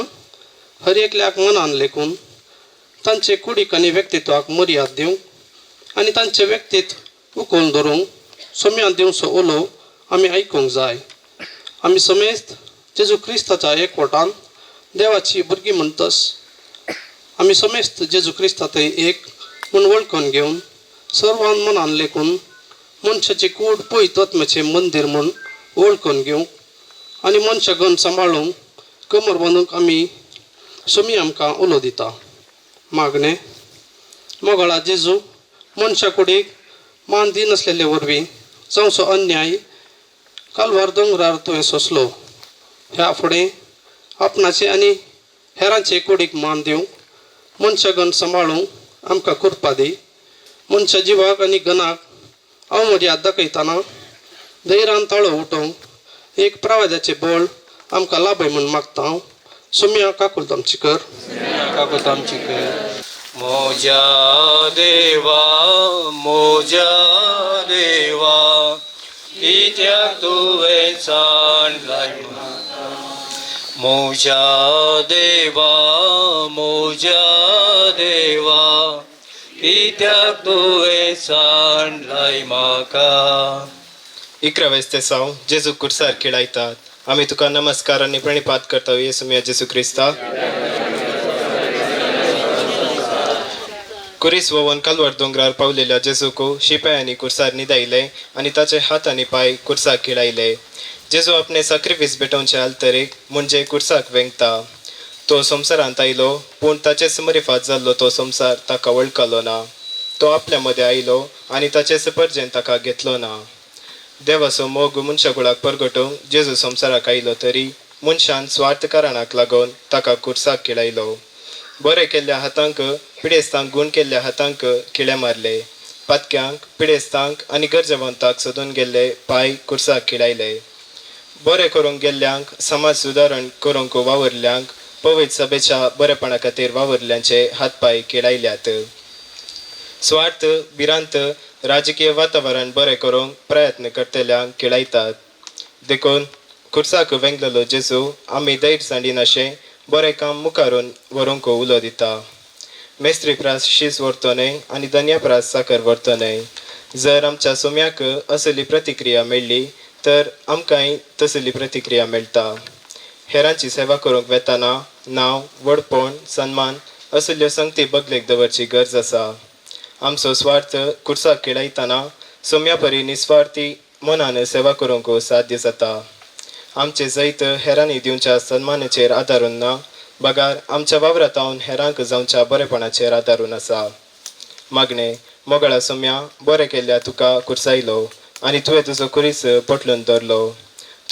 हर एकल्याक मनान लेखून तांचे कुडीक आनी व्यक्तित्वाक मर्याद दिवंक आनी तांचें व्यक्तित्व उखलून धरूंक सोम्यान दिवचो उलो आमी आयकूंक जाय. आमी समेस्त जेजू क्रिस्ताच्या एकवटान देवाची भुरगीं म्हणटस आमी समेस्त जेजू क्रिस्ता थंय एक म्हूण वळखून घेवन सर्वान मनान लेखून मनशाची कूड पयत आत्म्याचें मंदीर म्हूण वळखून घेवंक आनी मनशा गण सांबाळूंक कमर बांदूंक आमी सोमी आमकां उलो दिता. मागणें. मोगळा जेजू, मनशा कुडीक मान दिनासलेले वरवीं जावचो अन्याय कालवार दोंगरार तुवें सोंसलो. ह्या फुडें आपणाचे आनी हेरांचे कुडीक मान दिवंक मनशा गण सांबाळूंक आमकां कृपा दी. मनशा जिवाक आनी गणाक अवमर्याद दाखयतना धैर्यान ताळो उठोवंक एक प्रवाद्याचें बळ आमकां लाभय म्हूण मागता. सोम्या काकुळट आमची कर. काकूत आमची कर. मोज्या देवा, मोज्या देवा, कित्याक तुवें सांडलाय म्हाका? मोज्या देवा, मोज्या देवा, कित्याक तुवें सांडलाय म्हाका? 11वें तेसांव जेजू कुर्सार खेळायतात. आमी तुका नमस्कार आनी प्रणिपात करता येसुमिया जेजू क्रिस्ता. कुरीस वोवन कालवार दोंगरार पावलेल्या जेजूक शिपायांनी कुर्सार न्हिदायले आनी ताचे हात आनी पांय कुर्साक खिळायले. जेजू आपणे साक्रिफीस भेटोवचे आल्तरेक म्हणजे कुर्साक वेंगता. तो संवसारांत आयलो पूण ताचेच मरिफात जाल्लो तो संवसार ताका वळखलो ना. तो आपल्या मदें आयलो आनी ताचेच परजेन ताका घेतलो ना. देवाचो मोग मनशाकुळाक परगटूंक जेजू संवसाराक आयलो तरी मनशान स्वार्थ कारणाक लागून ताका कुर्साक खिळायलो. बरें केल्ल्या हातांक पिडेस्तांक गूण केल्ल्या हातांक खिळे मारले. पातक्यांक, पिडेस्तांक आनी गरजेवंताक सोदून गेल्ले पांय कुर्साक खिळायले. बरें करूंक गेल्ल्यांक, समाज सुदारण करूंक वावुरल्यांक, पवित्र सभेच्या बरेपणा खातीर वावुरल्यांचे हातपांय खिळायल्यात. स्वार्थ, भिरांत, राजकीय वातावरण बरें करूंक प्रयत्न करतल्यांक खिळायतात. देखून कुर्साक वेंगलेलो जेजू आमी धैर्य सांडिनाशें बरें काम मुखारून व्हरूंक उलो दिता. मेस्त्री प्रास शीस व्हरतो न्हय आनी धन्या प्रास साकर व्हरतो न्हय. जर आमच्या सोम्याक असली प्रतिक्रिया मेळ्ळी तर आमकांय तसली प्रतिक्रिया मेळटा. हेरांची सेवा करूंक वेताना नांव, व्हडपण, सन्मान असल्यो संगती बगलेक दवरची गरज आसा. आमचो स्वार्थ कुर्साक खेळयतना सोम्या परी निस्वार्थी मनान सेवा करूंक साध्य जाता. आमचे जैत हेरांनी दिवच्या सन्मानाचेर आदारून ना, बगार आमच्या वावरातावन हेरांक जावच्या बरेपणाचेर आदारून आसा. मागणें. मोगाळा सोम्या, बरें केल्ल्या तुका कुर्सायलो आनी तुवें तुजो कुरीस पोटलून दवरलो.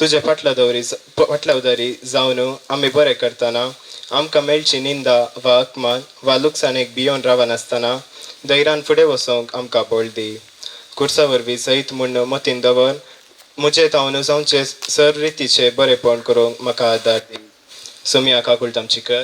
तुजे फाटल्या दवरी फाटल्या उदारी जावन आमी बरें करतना आमकां मेळची निंदा वा अपमान वा लुकसाणेक भियोवन रावनासतना धैर्यान फुडें वचोंक आमकां बळ दी. कुर्सा वरवीं सयत म्हूण मतीन दवर म्हजे तावन जावचे सर रितीचे बरेपण करूंक म्हाका आदार दी. सोम्या काकुळट आमची कर.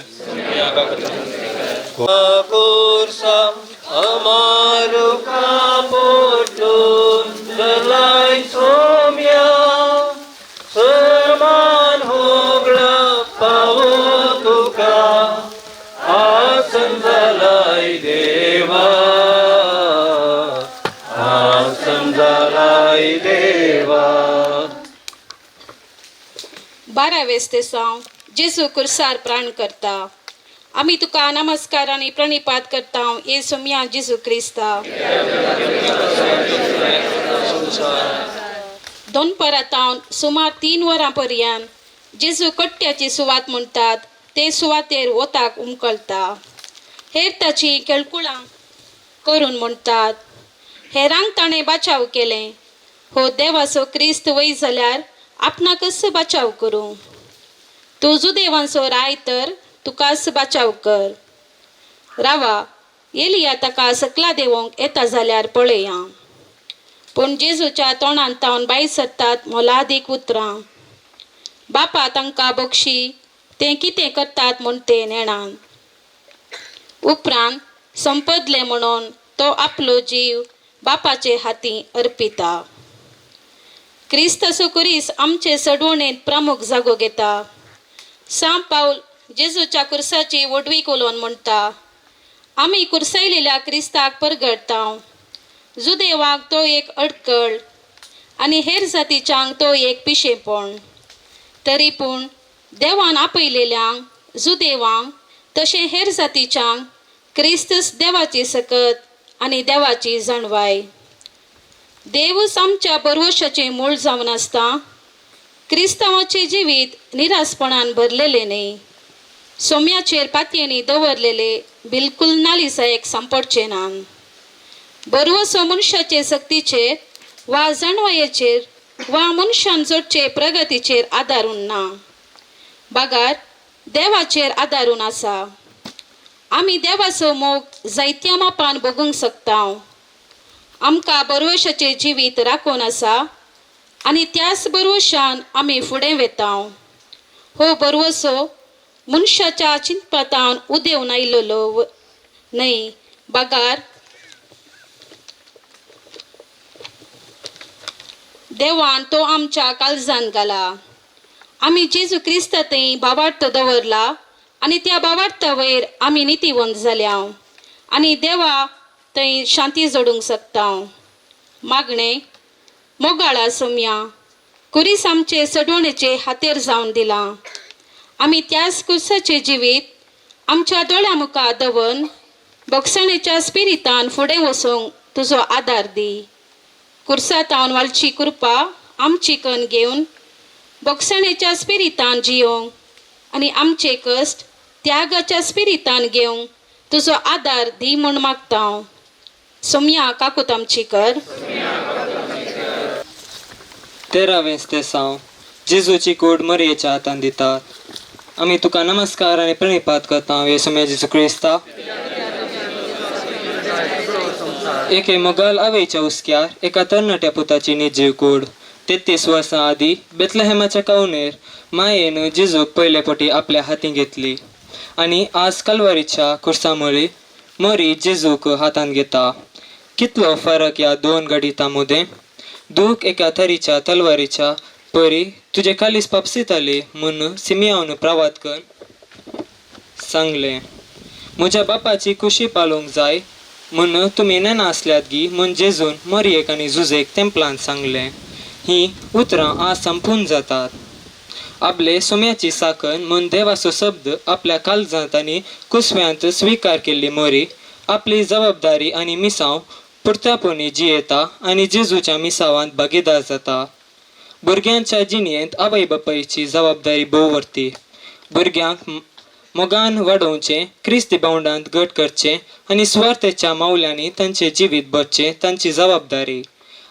बारावें तेसांव जेजू कुर्सार प्राण करता. आमी तुका नमस्कार आनी प्रणिपात करता ये सोम्या जेजू क्रिस्ता. दोनपरां सुमार 3 वरां पर्यंत जेजू कट्ट्याची सुवात म्हणटात ते सुवातेर वताक उमकळटा. हेर ताची केळकुळां करून म्हणटात हेरांक ताणें बाचाव केलें, हो देवाचो क्रिस्त वय जाल्यार आपणाकच बाचाव करूं. तूं जुदेवांचो राय तर तुकाच बाचाव कर. रावा एलिया ताका सकला देवोंक येता जाल्यार पळया. पूण जेजूच्या तोंडांत तावन भायर सरतात मोलादीक उतरां. बापा तांकां बक्षी तें कितें करतात म्हूण ते नेणान. उपरांत संपदलें म्हणून तो आपलो जीव बापाचे हाती अर्पिता. क्रिस्ताचो कुरीस आमचे सडवणेंत प्रमुख जागो घेता. सांत पावल जेजूच्या कुर्साची वडवी उलोवन म्हणटा, आमी कुर्सायलेल्या क्रिस्ताक परगडता. जुदेवाक तो एक अडकळ आनी हेर जातीच्यांक तो एक पिशेपण. तरी पूण देवान आपयलेल्यांक जुदेवांक तशें हेर जातीच्यांक क्रिस्तच देवाची सकत आनी देवाची जाणवाय. देवूच आमच्या बरवशाचें मूळ जावन आसता. क्रिस्तांवाचें जिवीत निरासपणान भरलेलें न्हय. सोम्याचेर पातयेंनी दवरलेले बिलकूल नालिसायेक सांपडचें ना. बरवसो मनशाचे सक्तीचेर वा जाणवायेचेर वा मनशान जोडचे प्रगतीचेर आदारून ना, बगार देवाचेर आदारून आसा. आमी देवाचो मोग जायत्या मापान भोगूंक शकता. आमकां बरवशाचें जिवीत राखून आसा आनी त्याच बरवशान आमी फुडें वेता. हो बरवसो मनशाच्या चिंतपातान उदेवन आयिल्लो न्हय, बगार देवान तो आमच्या काळजान घाला. आमी जेजू क्रिस्ता थंय भावार्थ दवरला आनी त्या भावार्था वयर आमी नितीवंत जाल्या आनी देवा थंय शांती जोडूंक शकता. मागणें. मोगाळा सोम्या, कुरीस आमचे सडवणेचे हातेर जावन दिलां. आमी त्याच कुर्साचें जिवीत आमच्या दोळ्या मुखार दवरून बोगसणेच्या स्पिरितान फुडें वचूंक तुजो आदार दी. कुर्सातावन वालची कृपा आमची कन घेवन बोगसणेच्या स्पिरितान जियोंक आनी आमचे कश्ट त्यागाच्या स्पिरितान घेवंक तुजो आदार दी म्हूण मागता. सोम्या काकूत आमची कर. 13वें तेसांव जेजूची कूड मरयेच्या हातान दितात. आमी तुका नमस्कार आनी प्रणिपात करता येसुम्या जेजू क्रिस्ता. एके मोगाल आवयच्या हुस्क्यार एका तरणाट्या पुताची निर्जीव कूड. 33 वर्सां आदीं बेथलेहेमाच्या कावनेर मायेन जेजूक पयले फावटी आपल्या हातीं घेतली आनी आज कलवारीच्या खुर्सा मरी जेजूक हातांत घेता. कितलो फरक ह्या दोन घडितां मदें. दूख एका तरीच्या तलवारीच्या परी तुजे कालीस पापसिताली म्हूण सिमियावन प्रवाद करून सांगलें. म्हज्या बापाची खुशी पालोवंक जाय म्हूण तुमी नेना आसल्यात गी म्हूण जेजून मरयेक आनी जुजेक तेंपलान सांगलें. हीं उतरां आज संपून जातात. आपले सोम्याची साकन म्हूण देवाचो शब्द आपल्या काळजांत आनी कुसव्यांत स्विकार केल्ली मोरी आपली जबाबदारी आनी मिसांव पुर्त्यापणी जियेता आनी जेजूच्या मिसावांत भागीदार जाता. भुरग्यांच्या जिणेंत आवय बापायची जबाबदारी भोव व्हरती. भुरग्यांक मोगान वाडोवचें, क्रिस्ती बावंडांत घट करचें आनी सुवार्थेच्या मावल्यांनी तांचें जिवीत भरचें तांची जबाबदारी.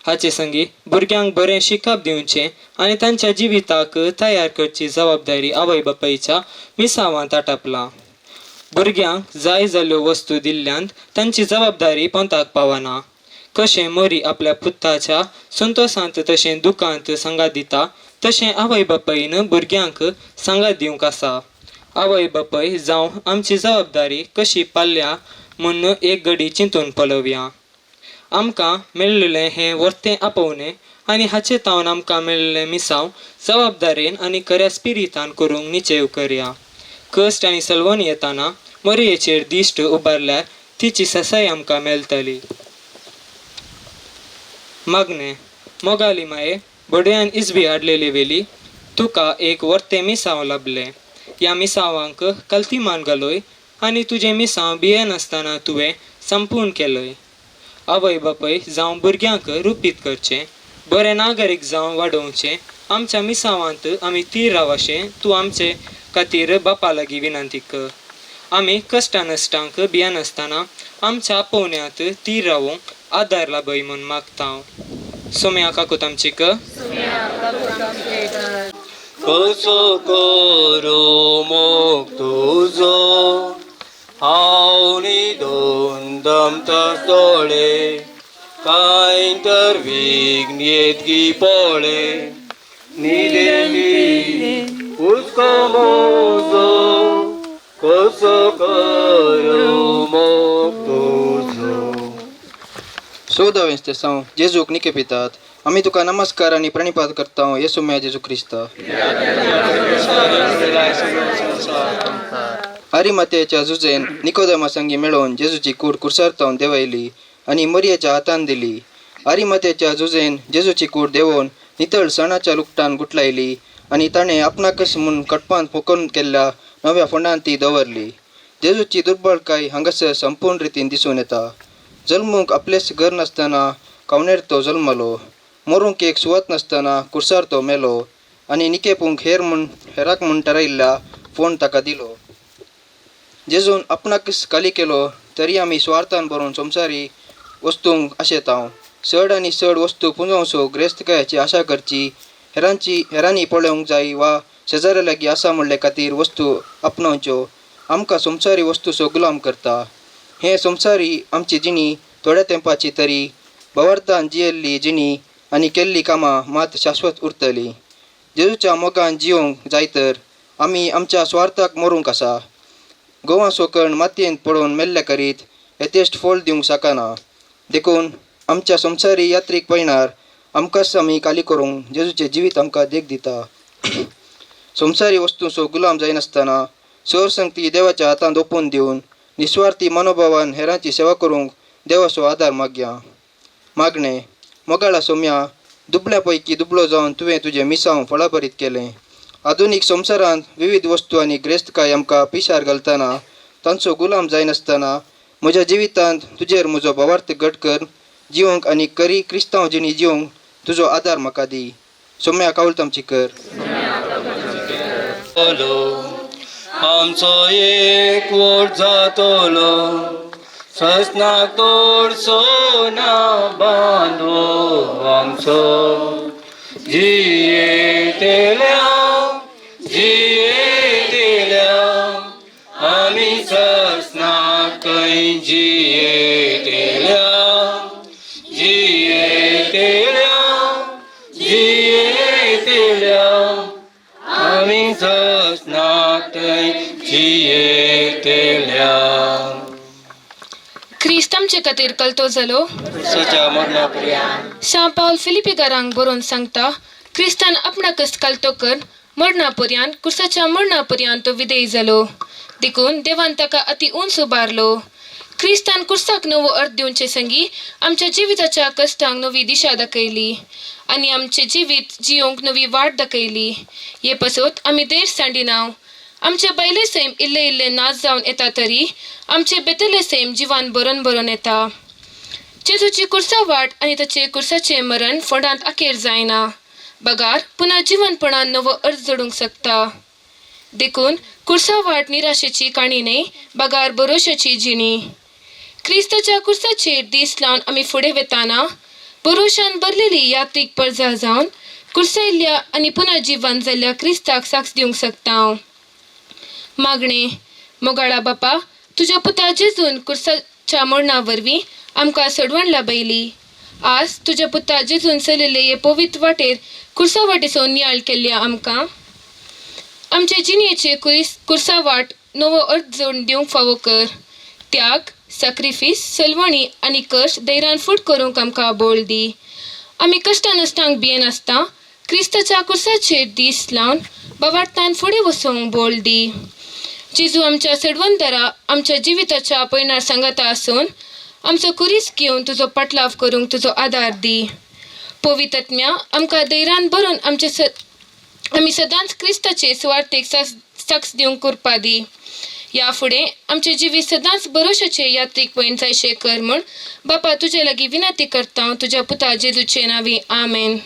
हाचे संगी भुरग्यांक बरें शिकप दिवचें आनी तांच्या जिविताक तयार करची जबाबदारी आवय बापायच्या मिसावांत आटापलां. भुरग्यांक जाय जाल्ल्यो वस्तू दिल्ल्यान तांची जबाबदारी पोंताक पावना. कशें मरी आपल्या पुताच्या संतोसांत तशें दुखांत सांगात दिता तशें आवय बापायन भुरग्यांक सांगात दिवंक आसा. आवय बापाय जावं आमची जबाबदारी कशी पाळल्या म्हूण एक घडी चिंतून पळोवया. आमकां मेळिल्लें हें वर्तें आपोवणें आनी हाचे तावन आमकां मेळिल्लें मिसांव जबाबदारेन आनी खऱ्या स्पिरितान करूंक निचेव करया. कश्ट आनी सलवण येताना मरयेचेर दिश्ट उबारल्यार तिची ससाय आमकां मेळटली. मागणें. मोगाली माये, बडयान इजबी हाडलेली वेली तुका एक वर्तें मिसांव लाबलें. ह्या मिसांवांक कल्तिमान घालय आनी तुजें मिसांव भियेनासतना तुवें संपूर्ण केलय. आवय बापाय जावं भुरग्यांक रुपीत करचें, बरें नागरीक जावं वाडोवचें, आमच्या मिसांवांत आमी तीर रावशें तूं आमचे खातीर बापा लागीं विनंती कर. आमी कश्टा नश्टांक भियेनासतना आमच्या आपोवण्यांत तीर रावूंक आदार लाभय म्हूण मागता. सोम्या काकूत आमची कर. कसो करूं मोग तुजो, हांव न्हिदून दमता दोळे, कांय तर विघ्न येत गी पळे, न्हिदेंती हुस्को म्हजो, कसो करूं मोग तुजो. 14वें स्तेसांव जेजूक निके पितात. आमी तुका नमस्कार आनी प्रणिपात करता येसू म्या जेजू क्रिस्ता. आरिमातेच्या जुजेन निकोदेमा संगी मेळोवन जेजूची कूड कुर्सार तावन देंवयली आनी मरियेच्या हातान दिली. आरिमातेच्या जुजेन जेजूची कूड देंवोवन नितळ सणाच्या लुकटान गुटलायली आनी ताणें आपणाकच म्हूण कटपान फोकोवन केल्ल्या नव्या फोंडान ती दवरली. जेजूची दुर्बळकाय हांगासर संपूर्ण रितीन दिसून येता. जल्मूंक आपलेच घर नासतना कावनेर तो जल्मलो, मरूंक एक सुवात नासतना कुर्सार तो मेलो आनी निकेपूंक हेर म्हूण हेराक म्हूण थारायिल्ल्या फोंड ताका दिलो. जेजून आपणाकच खाली केलो तरी आमी सुवार्थान भरून संवसारी वस्तूंक आशेतांव. चड आनी चड वस्तू पुंजोवचो ग्रेस्तकायाची आशा करची, हेरांची हेरांनी पळोवंक जाय वा शेजाऱ्या लागीं आसा म्हणले खातीर वस्तू आपणावच्यो आमकां संवसारी वस्तूचो गुलाम करता. हें संवसारी आमची जिणी थोड्या तेंपाची तरी भावार्थान जियेल्ली जिणी आनी केल्ली कामां मात शाश्वत उरतली. जेजूच्या मोगान जियोंक जाय तर आमी आमच्या स्वार्थाक मरूंक आसा. गोवा सोकण मातयेंत पडून मेल्ल्या करीत येथेश्ट फळ दिवंक शकना. देखून आमच्या संवसारी यात्रीक पयणार आमकांच आमी खाली करूंक जेजूचें जिवीत आमकां देख दिता. संवसारी वस्तूंचो गुलाम जायनासतना सर संगती देवाच्या हातांत ओपून दिवन निस्वार्थी मनोभावान हेरांची सेवा करूंक देवाचो आदार मागया. मागणें. मोगाळा सोम्या, दुबळ्या पैकी दुबळो जावन तुवें तुजें मिसांव फळाभरीत केलें. आधुनीक संवसारांत विविध वस्तू आनी ग्रेस्तकाय आमकां पिशार घालतना तांचो गुलाम जायनासतना म्हज्या जिवितांत तुजेर म्हजो भावार्थ घट कर जिवंक आनी करी क्रिस्तांव जिणी जिवंक तुजो आदार म्हाका दी. सोम्या कावल आमची कर. आमचो एक वोट जातलो, ससनाक तोडसो ना बांदो आमचो, जियेतल्या जियेतल्या आमी ससनाक खंय जियेतल्या. जियेतेल्या जियेतेल्या आमी सोंसनातय जियेतेल्या. क्रिस्त आमचे खातीर कलतो जालो क्रिस्ताच्या मरणा पर्यंत. सां पावल फिलिपीकारांक बरोवन सांगता, क्रिस्तान आपणाकच कलतो कर मरणा पर्यंत, कुर्साच्या मरणा पर्यंत तो विधेय जालो, देखून देवान ताका अति उंच उबारलो. क्रिस्तान कुर्साक नवो अर्थ दिवचे संगी आमच्या जिविताच्या कश्टांक नवी दिशा दाखयली आनी आमचें जिवीत जियोंक नवी वाट दाखयली. हे पासत आमी देर सांडिनाव. आमचे भायले सैम इल्ले इल्ले नाच जावन येता तरी आमचे भितरले सैम जिवान भरून भरून येता. जेजूची कुर्सा वाट आनी ताचे कुर्साचें मरण फोंडांत अखेर जायना, बगार पुन्हा जिवनपणान नवो अर्थ जोडूंक शकता. देखून कुर्सा वाट निराशेची काणी न्हय, बगार भरोश्याची जिणी. क्रिस्ताच्या कुर्साचेर दीस लावन आमी फुडें वेताना भरोशान भरलेली यात्रीक परजा जावन कुर्सायल्ल्या आनी पुनः जिवन जाल्ल्या क्रिस्ताक साक्ष दिवंक शकता. मागणें. मोगाळा बापा, तुज्या पुता जेजून कुर्साच्या मरणा वरवीं आमकां सडवण लाभयली. आज तुज्या पुता जेजून चलयल्ले हे पवित्र वाटेर कुर्सा वाटेचो नियाळ केल्ल्या आमकां आमचे जिणेचे कुर्सा वाट नवो अर्थ जोडून दिवंक फावो कर. त्याग, साक्रिफीस, सलवणी आनी कश्ट धैर्यान फूट करूंक आमकां बळ दी. आमी कश्टां नश्टांक भियेनासतना क्रिस्ताच्या कुर्साचेर दीस लावन बाबार्तान फुडें वचूंक बळ दी. जेजू आमच्या सडवंदरा आमच्या जिविताच्या पयणार सांगाता आसून आमचो कुरीस घेवन तुजो पाटलाव करूंक तुजो आदार दी. पवित्रत्म्या आमकां धैर्यान भरून आमचे आमी सदांच क्रिस्ताचे सुवार्थेक साक्ष दिवंक करपा दी. ह्या फुडें आमचें जिवीत सदांच भरोशाचे यात्रीक पयण जायशें कर म्हूण बापा तुजे लागीं विनंती करता, तुज्या पुता जेजूचे नांवी, आमेन.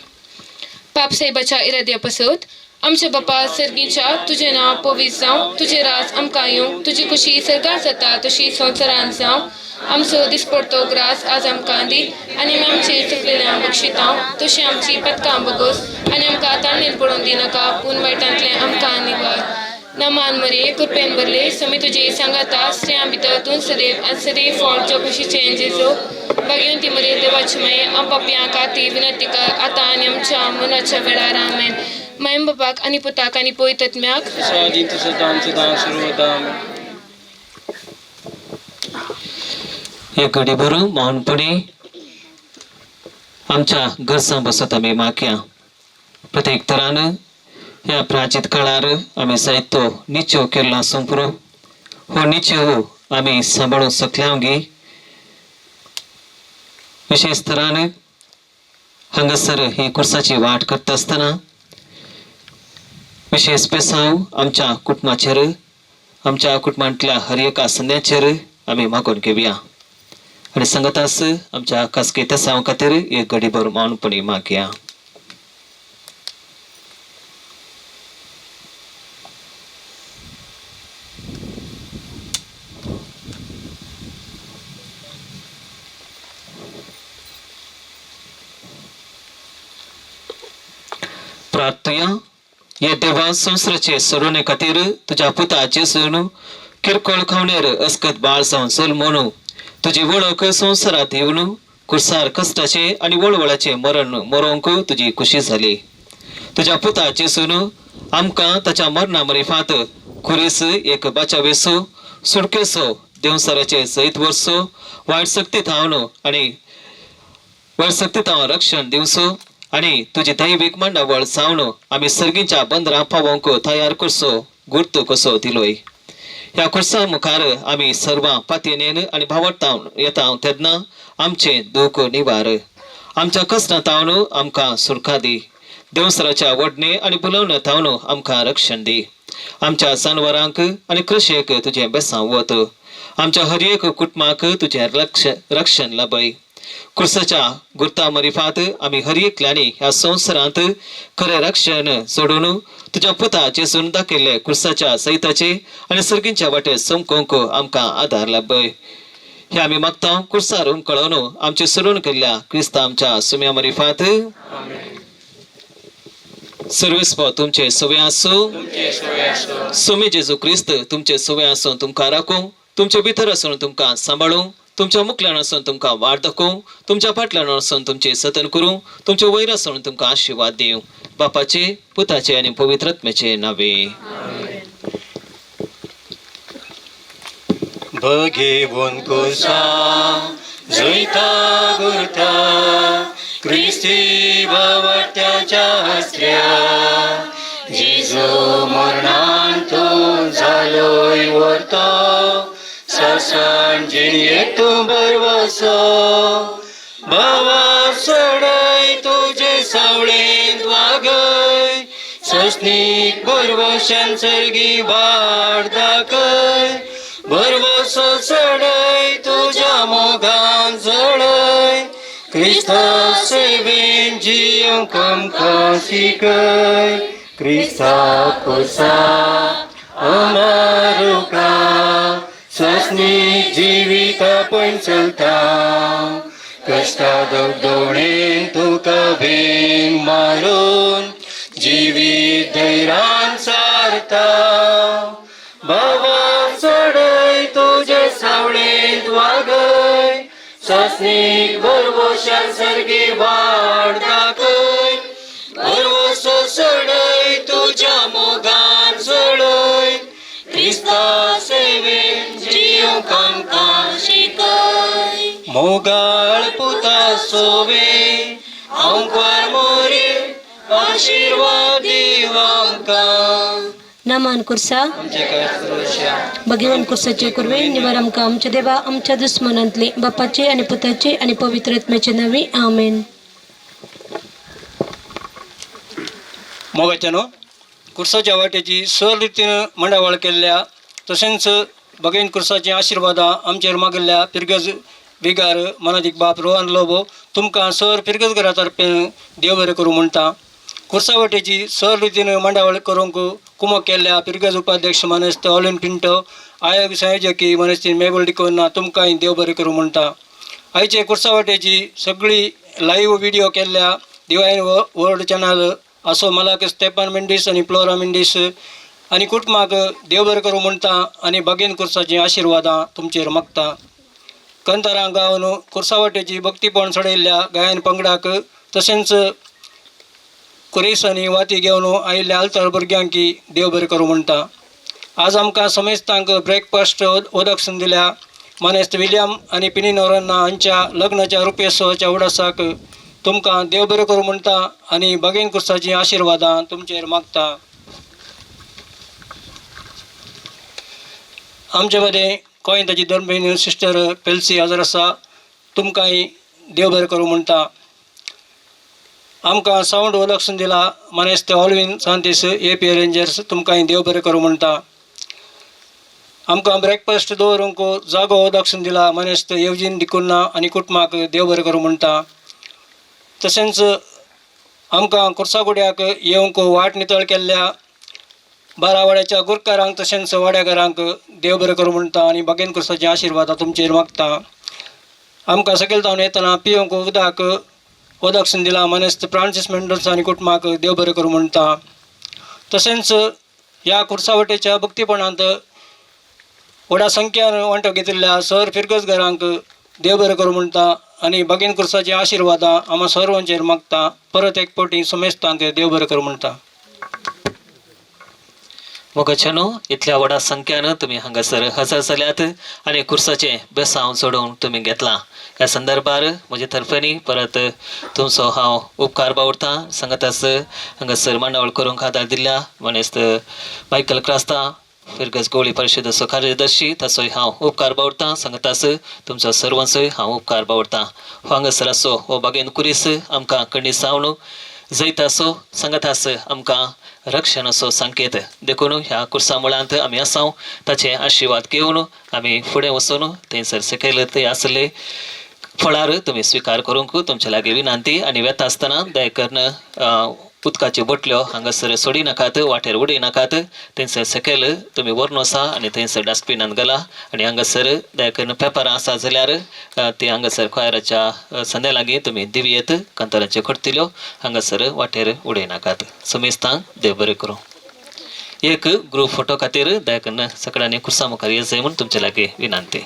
पाप साहेबाच्या इराद्या पासत आमच्या बापा सर्गीच्या, तुजें नांव पवित्र जावं, तुजें राज आमकां येवं, तुजी खुशी सर्गार जाता तशी संवसारांत जावं. आमचो दिसपडतो ग्रास आज आमकां दी आनी आमी आमचेर चुकलेल्या बक्षितांव तशी आमची पदकां बगोस आनी आमकां ताळणेर पडोवन दिनाका, पूण वायटांतलें आमकां निवार. नमान मरे, कृपेन भरले, समी तुजे सांगाता, स्त्रियां भितर तूं सदैव आनी सदैव फळ जो खुशीचें जेजू. भाग्यवंती मरे देवाची माये, आम पापयां खातीर विनंती कर आतां आनी आमच्या मनाच्या वेळार, आमेन. मायम बापाक आनी पुताक आनी पवित्रत्म्याक स्वाधीन सदां सदां सर्वदा. एक घडी भरून मौनपणे आमच्या गरजां बसत आमी मागया. प्रत्येक तरान ह्या प्राचीत काळार आमी जायतो निचेव केल्लो आसूंक पुरो, हो निचेव आमी सांबाळूंक शकल्या गे. विशेश तरान हांगासर ही कुर्साची वाट करता आसतना विशेष पेसांव आमच्या कुटुंबाचेर, आमच्या कुटुंबांतल्या हर एका संद्याचेर आमी मागून घेवया आनी सांगतास आमच्या खासगी तेसांव खातीर एक घडीभर मौनपणी मागया. प्रार्थया. हे देवा, संवसाराचे सोडवणे खातीर तुज्या पुता जेजून किरकोळ खावणेर अस्कत बाळ जावन चल म्हणू तुजी वळख संवसारात येवन कुर्सार कश्टाचे आनी वळवळाचे मरण मरोंक तुजी खुशी जाली. तुज्या पुता जेजून आमकां ताच्या मरणा मरिफात खुरीस एक बाचावेसो सुडकेसो देंवसाराचे जैत वर्सो वायट सक्ती थावन आनी वायट सक्ती थावन रक्षण दिवचो आनी तुजी दैवीक मांडावळ जावन आमी सर्गीच्या बंदरां पावोवंक तयार करचो गुर्त कसो दिलोय. ह्या खुर्सा मुखार आमी सर्वां पातयेन आनी भावडतावन येता तेन्ना आमचें दूख निवार, आमच्या कश्टां तावन आमकां सुरखा दी, देंवसराच्या वडणे आनी बुलवण्या तावन आमकां रक्षण दी, आमच्या जानवरांक आनी कृशेक तुजें बेसांव वत, आमच्या हर एक कुटुंबाक तुजें रक्षण लाभय. कुर्साच्या गुर्ता मरिफात आमी हर एकल्यांनी ह्या संवसारांत खरें रक्षण सोडून तुज्या पुता जेजून दाखयल्ले कुर्साच्या सैताचे आनी सर्गींच्या वाटेर चमकोवंक आमकां आदार लाभय. हे आमी मागता कुर्सार उमकळोवन आमचे सोडून केल्ल्या क्रिस्ता आमच्या सुम्या मरिफात. सर्वेस्पो तुमचे सवे आसूं. सुमी जेजू क्रिस्त तुमचे सवे आसूं, तुमकां राखूं, तुमचे भितर आसून तुमकां सांबाळूं, तुमच्या मुखल्यान आसून तुमकां वाट दाखोवं, तुमच्या फाटल्यान आसून तुमचें सतन करूं, तुमचे वयर आसून तुमकां आशिर्वाद दिवं. बापाचे, पुताचे आनी पवित्र आत्म्याचे नावे. भगेवन कोसा जैता गुरता क्रिस्ती बावट्याच्या हसऱ्या जेजू मरणान तूं जालोय व्हरतो ससान जिणयेक तूं भरवसो बाबा सडय तुजे सावळेंत वागय सस्नीक भरवशान सर्गी वाट दाखय भरवसो चडय तुज्या मोगान जळय क्रिस्ता सेवेन जिवंक आमकां शिकय क्रिस्ता कोसा अमारुका सस्नीक जिविता पण चलता कश्टा दगदोणेन तुका वेंग मारून जिवीत धैर्यान सारता बाबा चडय तुजे सावळेंत वागय सस्नीक भरवशान सर्गी वाट दाखय भरवसो चडय तुज्या मोगान चडय क्रिस्ता सेवेन जिवंक आमकां शिकय मोगाळ पुता सोवे आंकवार मोरी आशिर्वाद दीव आमकां. नमन कुर्सा भगवान कुर्साचे कुर्वे निवार आमकां आमच्या देवा आमच्या दुस्मनांतली बापाचे आनी पुताचे आनी पवित्र आत्म्याचे नावे आमेन. मोगाच्यानो, कुर्साच्या वाटेची सहल रितीन मांडावळ केल्ल्या तशेंच बगेन कुर्साची आशिर्वादां आमचेर मागिल्ल्या पिरगज बिगार मनादीक बाप रोहन लोबो तुमकां सर पिरगज घरा तर्फेन देव बरें करूं म्हणटा. कुर्सा वाटेची सहल रितीन मांडावळ करूंक कुमक केल्ल्या पिरगज उपाध्यक्ष मानेस्त ऑलिन पिंटो, आयोग संयोजकी मानेस्ती मेबल डिकोन्ना तुमकांय देव बरें करूं म्हणटा. आयचे कुर्सा वाटेची सगळी लायव्ह व्हिडिओ केल्ल्या डिवायन वर्ल्ड चॅनल असो मलाक स्टेपान मेंडीस आनी फ्लोरा मेंडीस आनी कुटुंबाक देव बरें करूं म्हणटा आनी बागेन कुर्साचीं आशिर्वादां तुमचेर मागता. कंतारां गावन कुर्सा वाटेची भक्तीपण चडयल्ल्या गायन पंगडाक तशेंच कुरीस आनी वाती घेवन आयिल्ल्या आल्तार भुरग्यांकी देव बरें करूं म्हणटा. आज आमकां समेस्तांक ब्रेकफास्ट ओदक दिल्या मानेस्त विलियम आनी पिनी नोरन्ना हांच्या लग्नाच्या रुपेत्सवाच्या उडासाक तुमकां देव बरें करूं म्हणटा आनी बागेन कुर्साचीं आशिर्वादां तुमचेर मागता. आमचे मदें गोंयताची धर्मभयणी सिस्टर पेल्सी हजर आसा, तुमकांय देव बरें करूं म्हणटा. आमकां सावंड ओलक्षण दिला मानेस्त ऑलवीन सांतीस ए पी रेंजर्स तुमकांय देव बरें करूं म्हणटा. आमकां ब्रेकफास्ट दवरूंक जागो ओदक्षण दिला मानेस्त येवजीन डिकुन्ना आनी कुटुंबाक देव बरें करूं म्हणटा. तशेंच आमकां कुर्सागुड्याक येवंक वाट नितळ केल्ल्या बारावाड्याच्या गुरकारांक तशेंच वाड्याघरांक देव बरें करूं म्हणटा आनी बागेन कुर्साचे आशिर्वाद तुमचेर मागता. आमकां सकयल तावन येतना पिवंक उदक ओदक दिला मानेस्त फ्रांसीस मेंडोन्सा आनी कुटुंबाक देव बरें करूं म्हणटा. तशेंच ह्या कुर्सावटेच्या भक्तीपणांत व्हडा संख्यान वांटो घेतिल्ल्या सर फिरगज घरांक देव बरें करूं म्हणटा आनी बागेन कुर्साची आशिर्वादां आमा सर्वांचेर मागता. परत एक फावटी समेस्तांक देव बरें करूं म्हणटा. मोगाच्यानो, इतल्या व्हडा संख्यान तुमी हांगासर हजर जाल्यात आनी कुर्साचें बेसांव चडोवन तुमी घेतलां. ह्या संदर्भार म्हजे तर्फेनी परत तुमचो हांव उपकार बावडटा. सांगतास हांगासर मांडावळ करूंक आदार दिल्ल्या मानेस्त मायकल क्रास्ता फिरगज गोळी परिशदेचो कार्यदर्शी ताचोय हांव उपकार बावडटा. सांगतास तुमचो सर्वांचोय हांव उपकार बावडटा. हो हांगासर आसो हो बागेन कुरीस आमकां कणी सावन जैत आसो सांगतास आमकां रक्षणाचो संकेत. देखून ह्या कुर्सा मुळांत आमी आसाव ताचे आशिर्वाद घेवन आमी फुडें वचून थंयसर सकयल थंय आसले फळार तुमी स्विकार करूंक तुमचे लागीं विनंती. आनी वेता आसतना दया करून उदकाच्यो बोटल्यो हांगासर सोडी नाकात, वाटेर उडय नाकात. थंयसर सकयल तुमी व्हरून वचा आनी थंयसर डस्टबिनान घाला. आनी हांगासर दया करून पेपरां आसा जाल्यार ती हांगासर खोयराच्या संद्या लागीं तुमी दिवयेत कांताराच्यो करतल्यो हांगासर वाटेर उडय नाकात. समेस्तांक देव बरें करूं. एक ग्रूप फोटो खातीर दया करून सगळ्यांनी कुर्सा मुखार येवचें म्हूण तुमचे लागीं विनंती.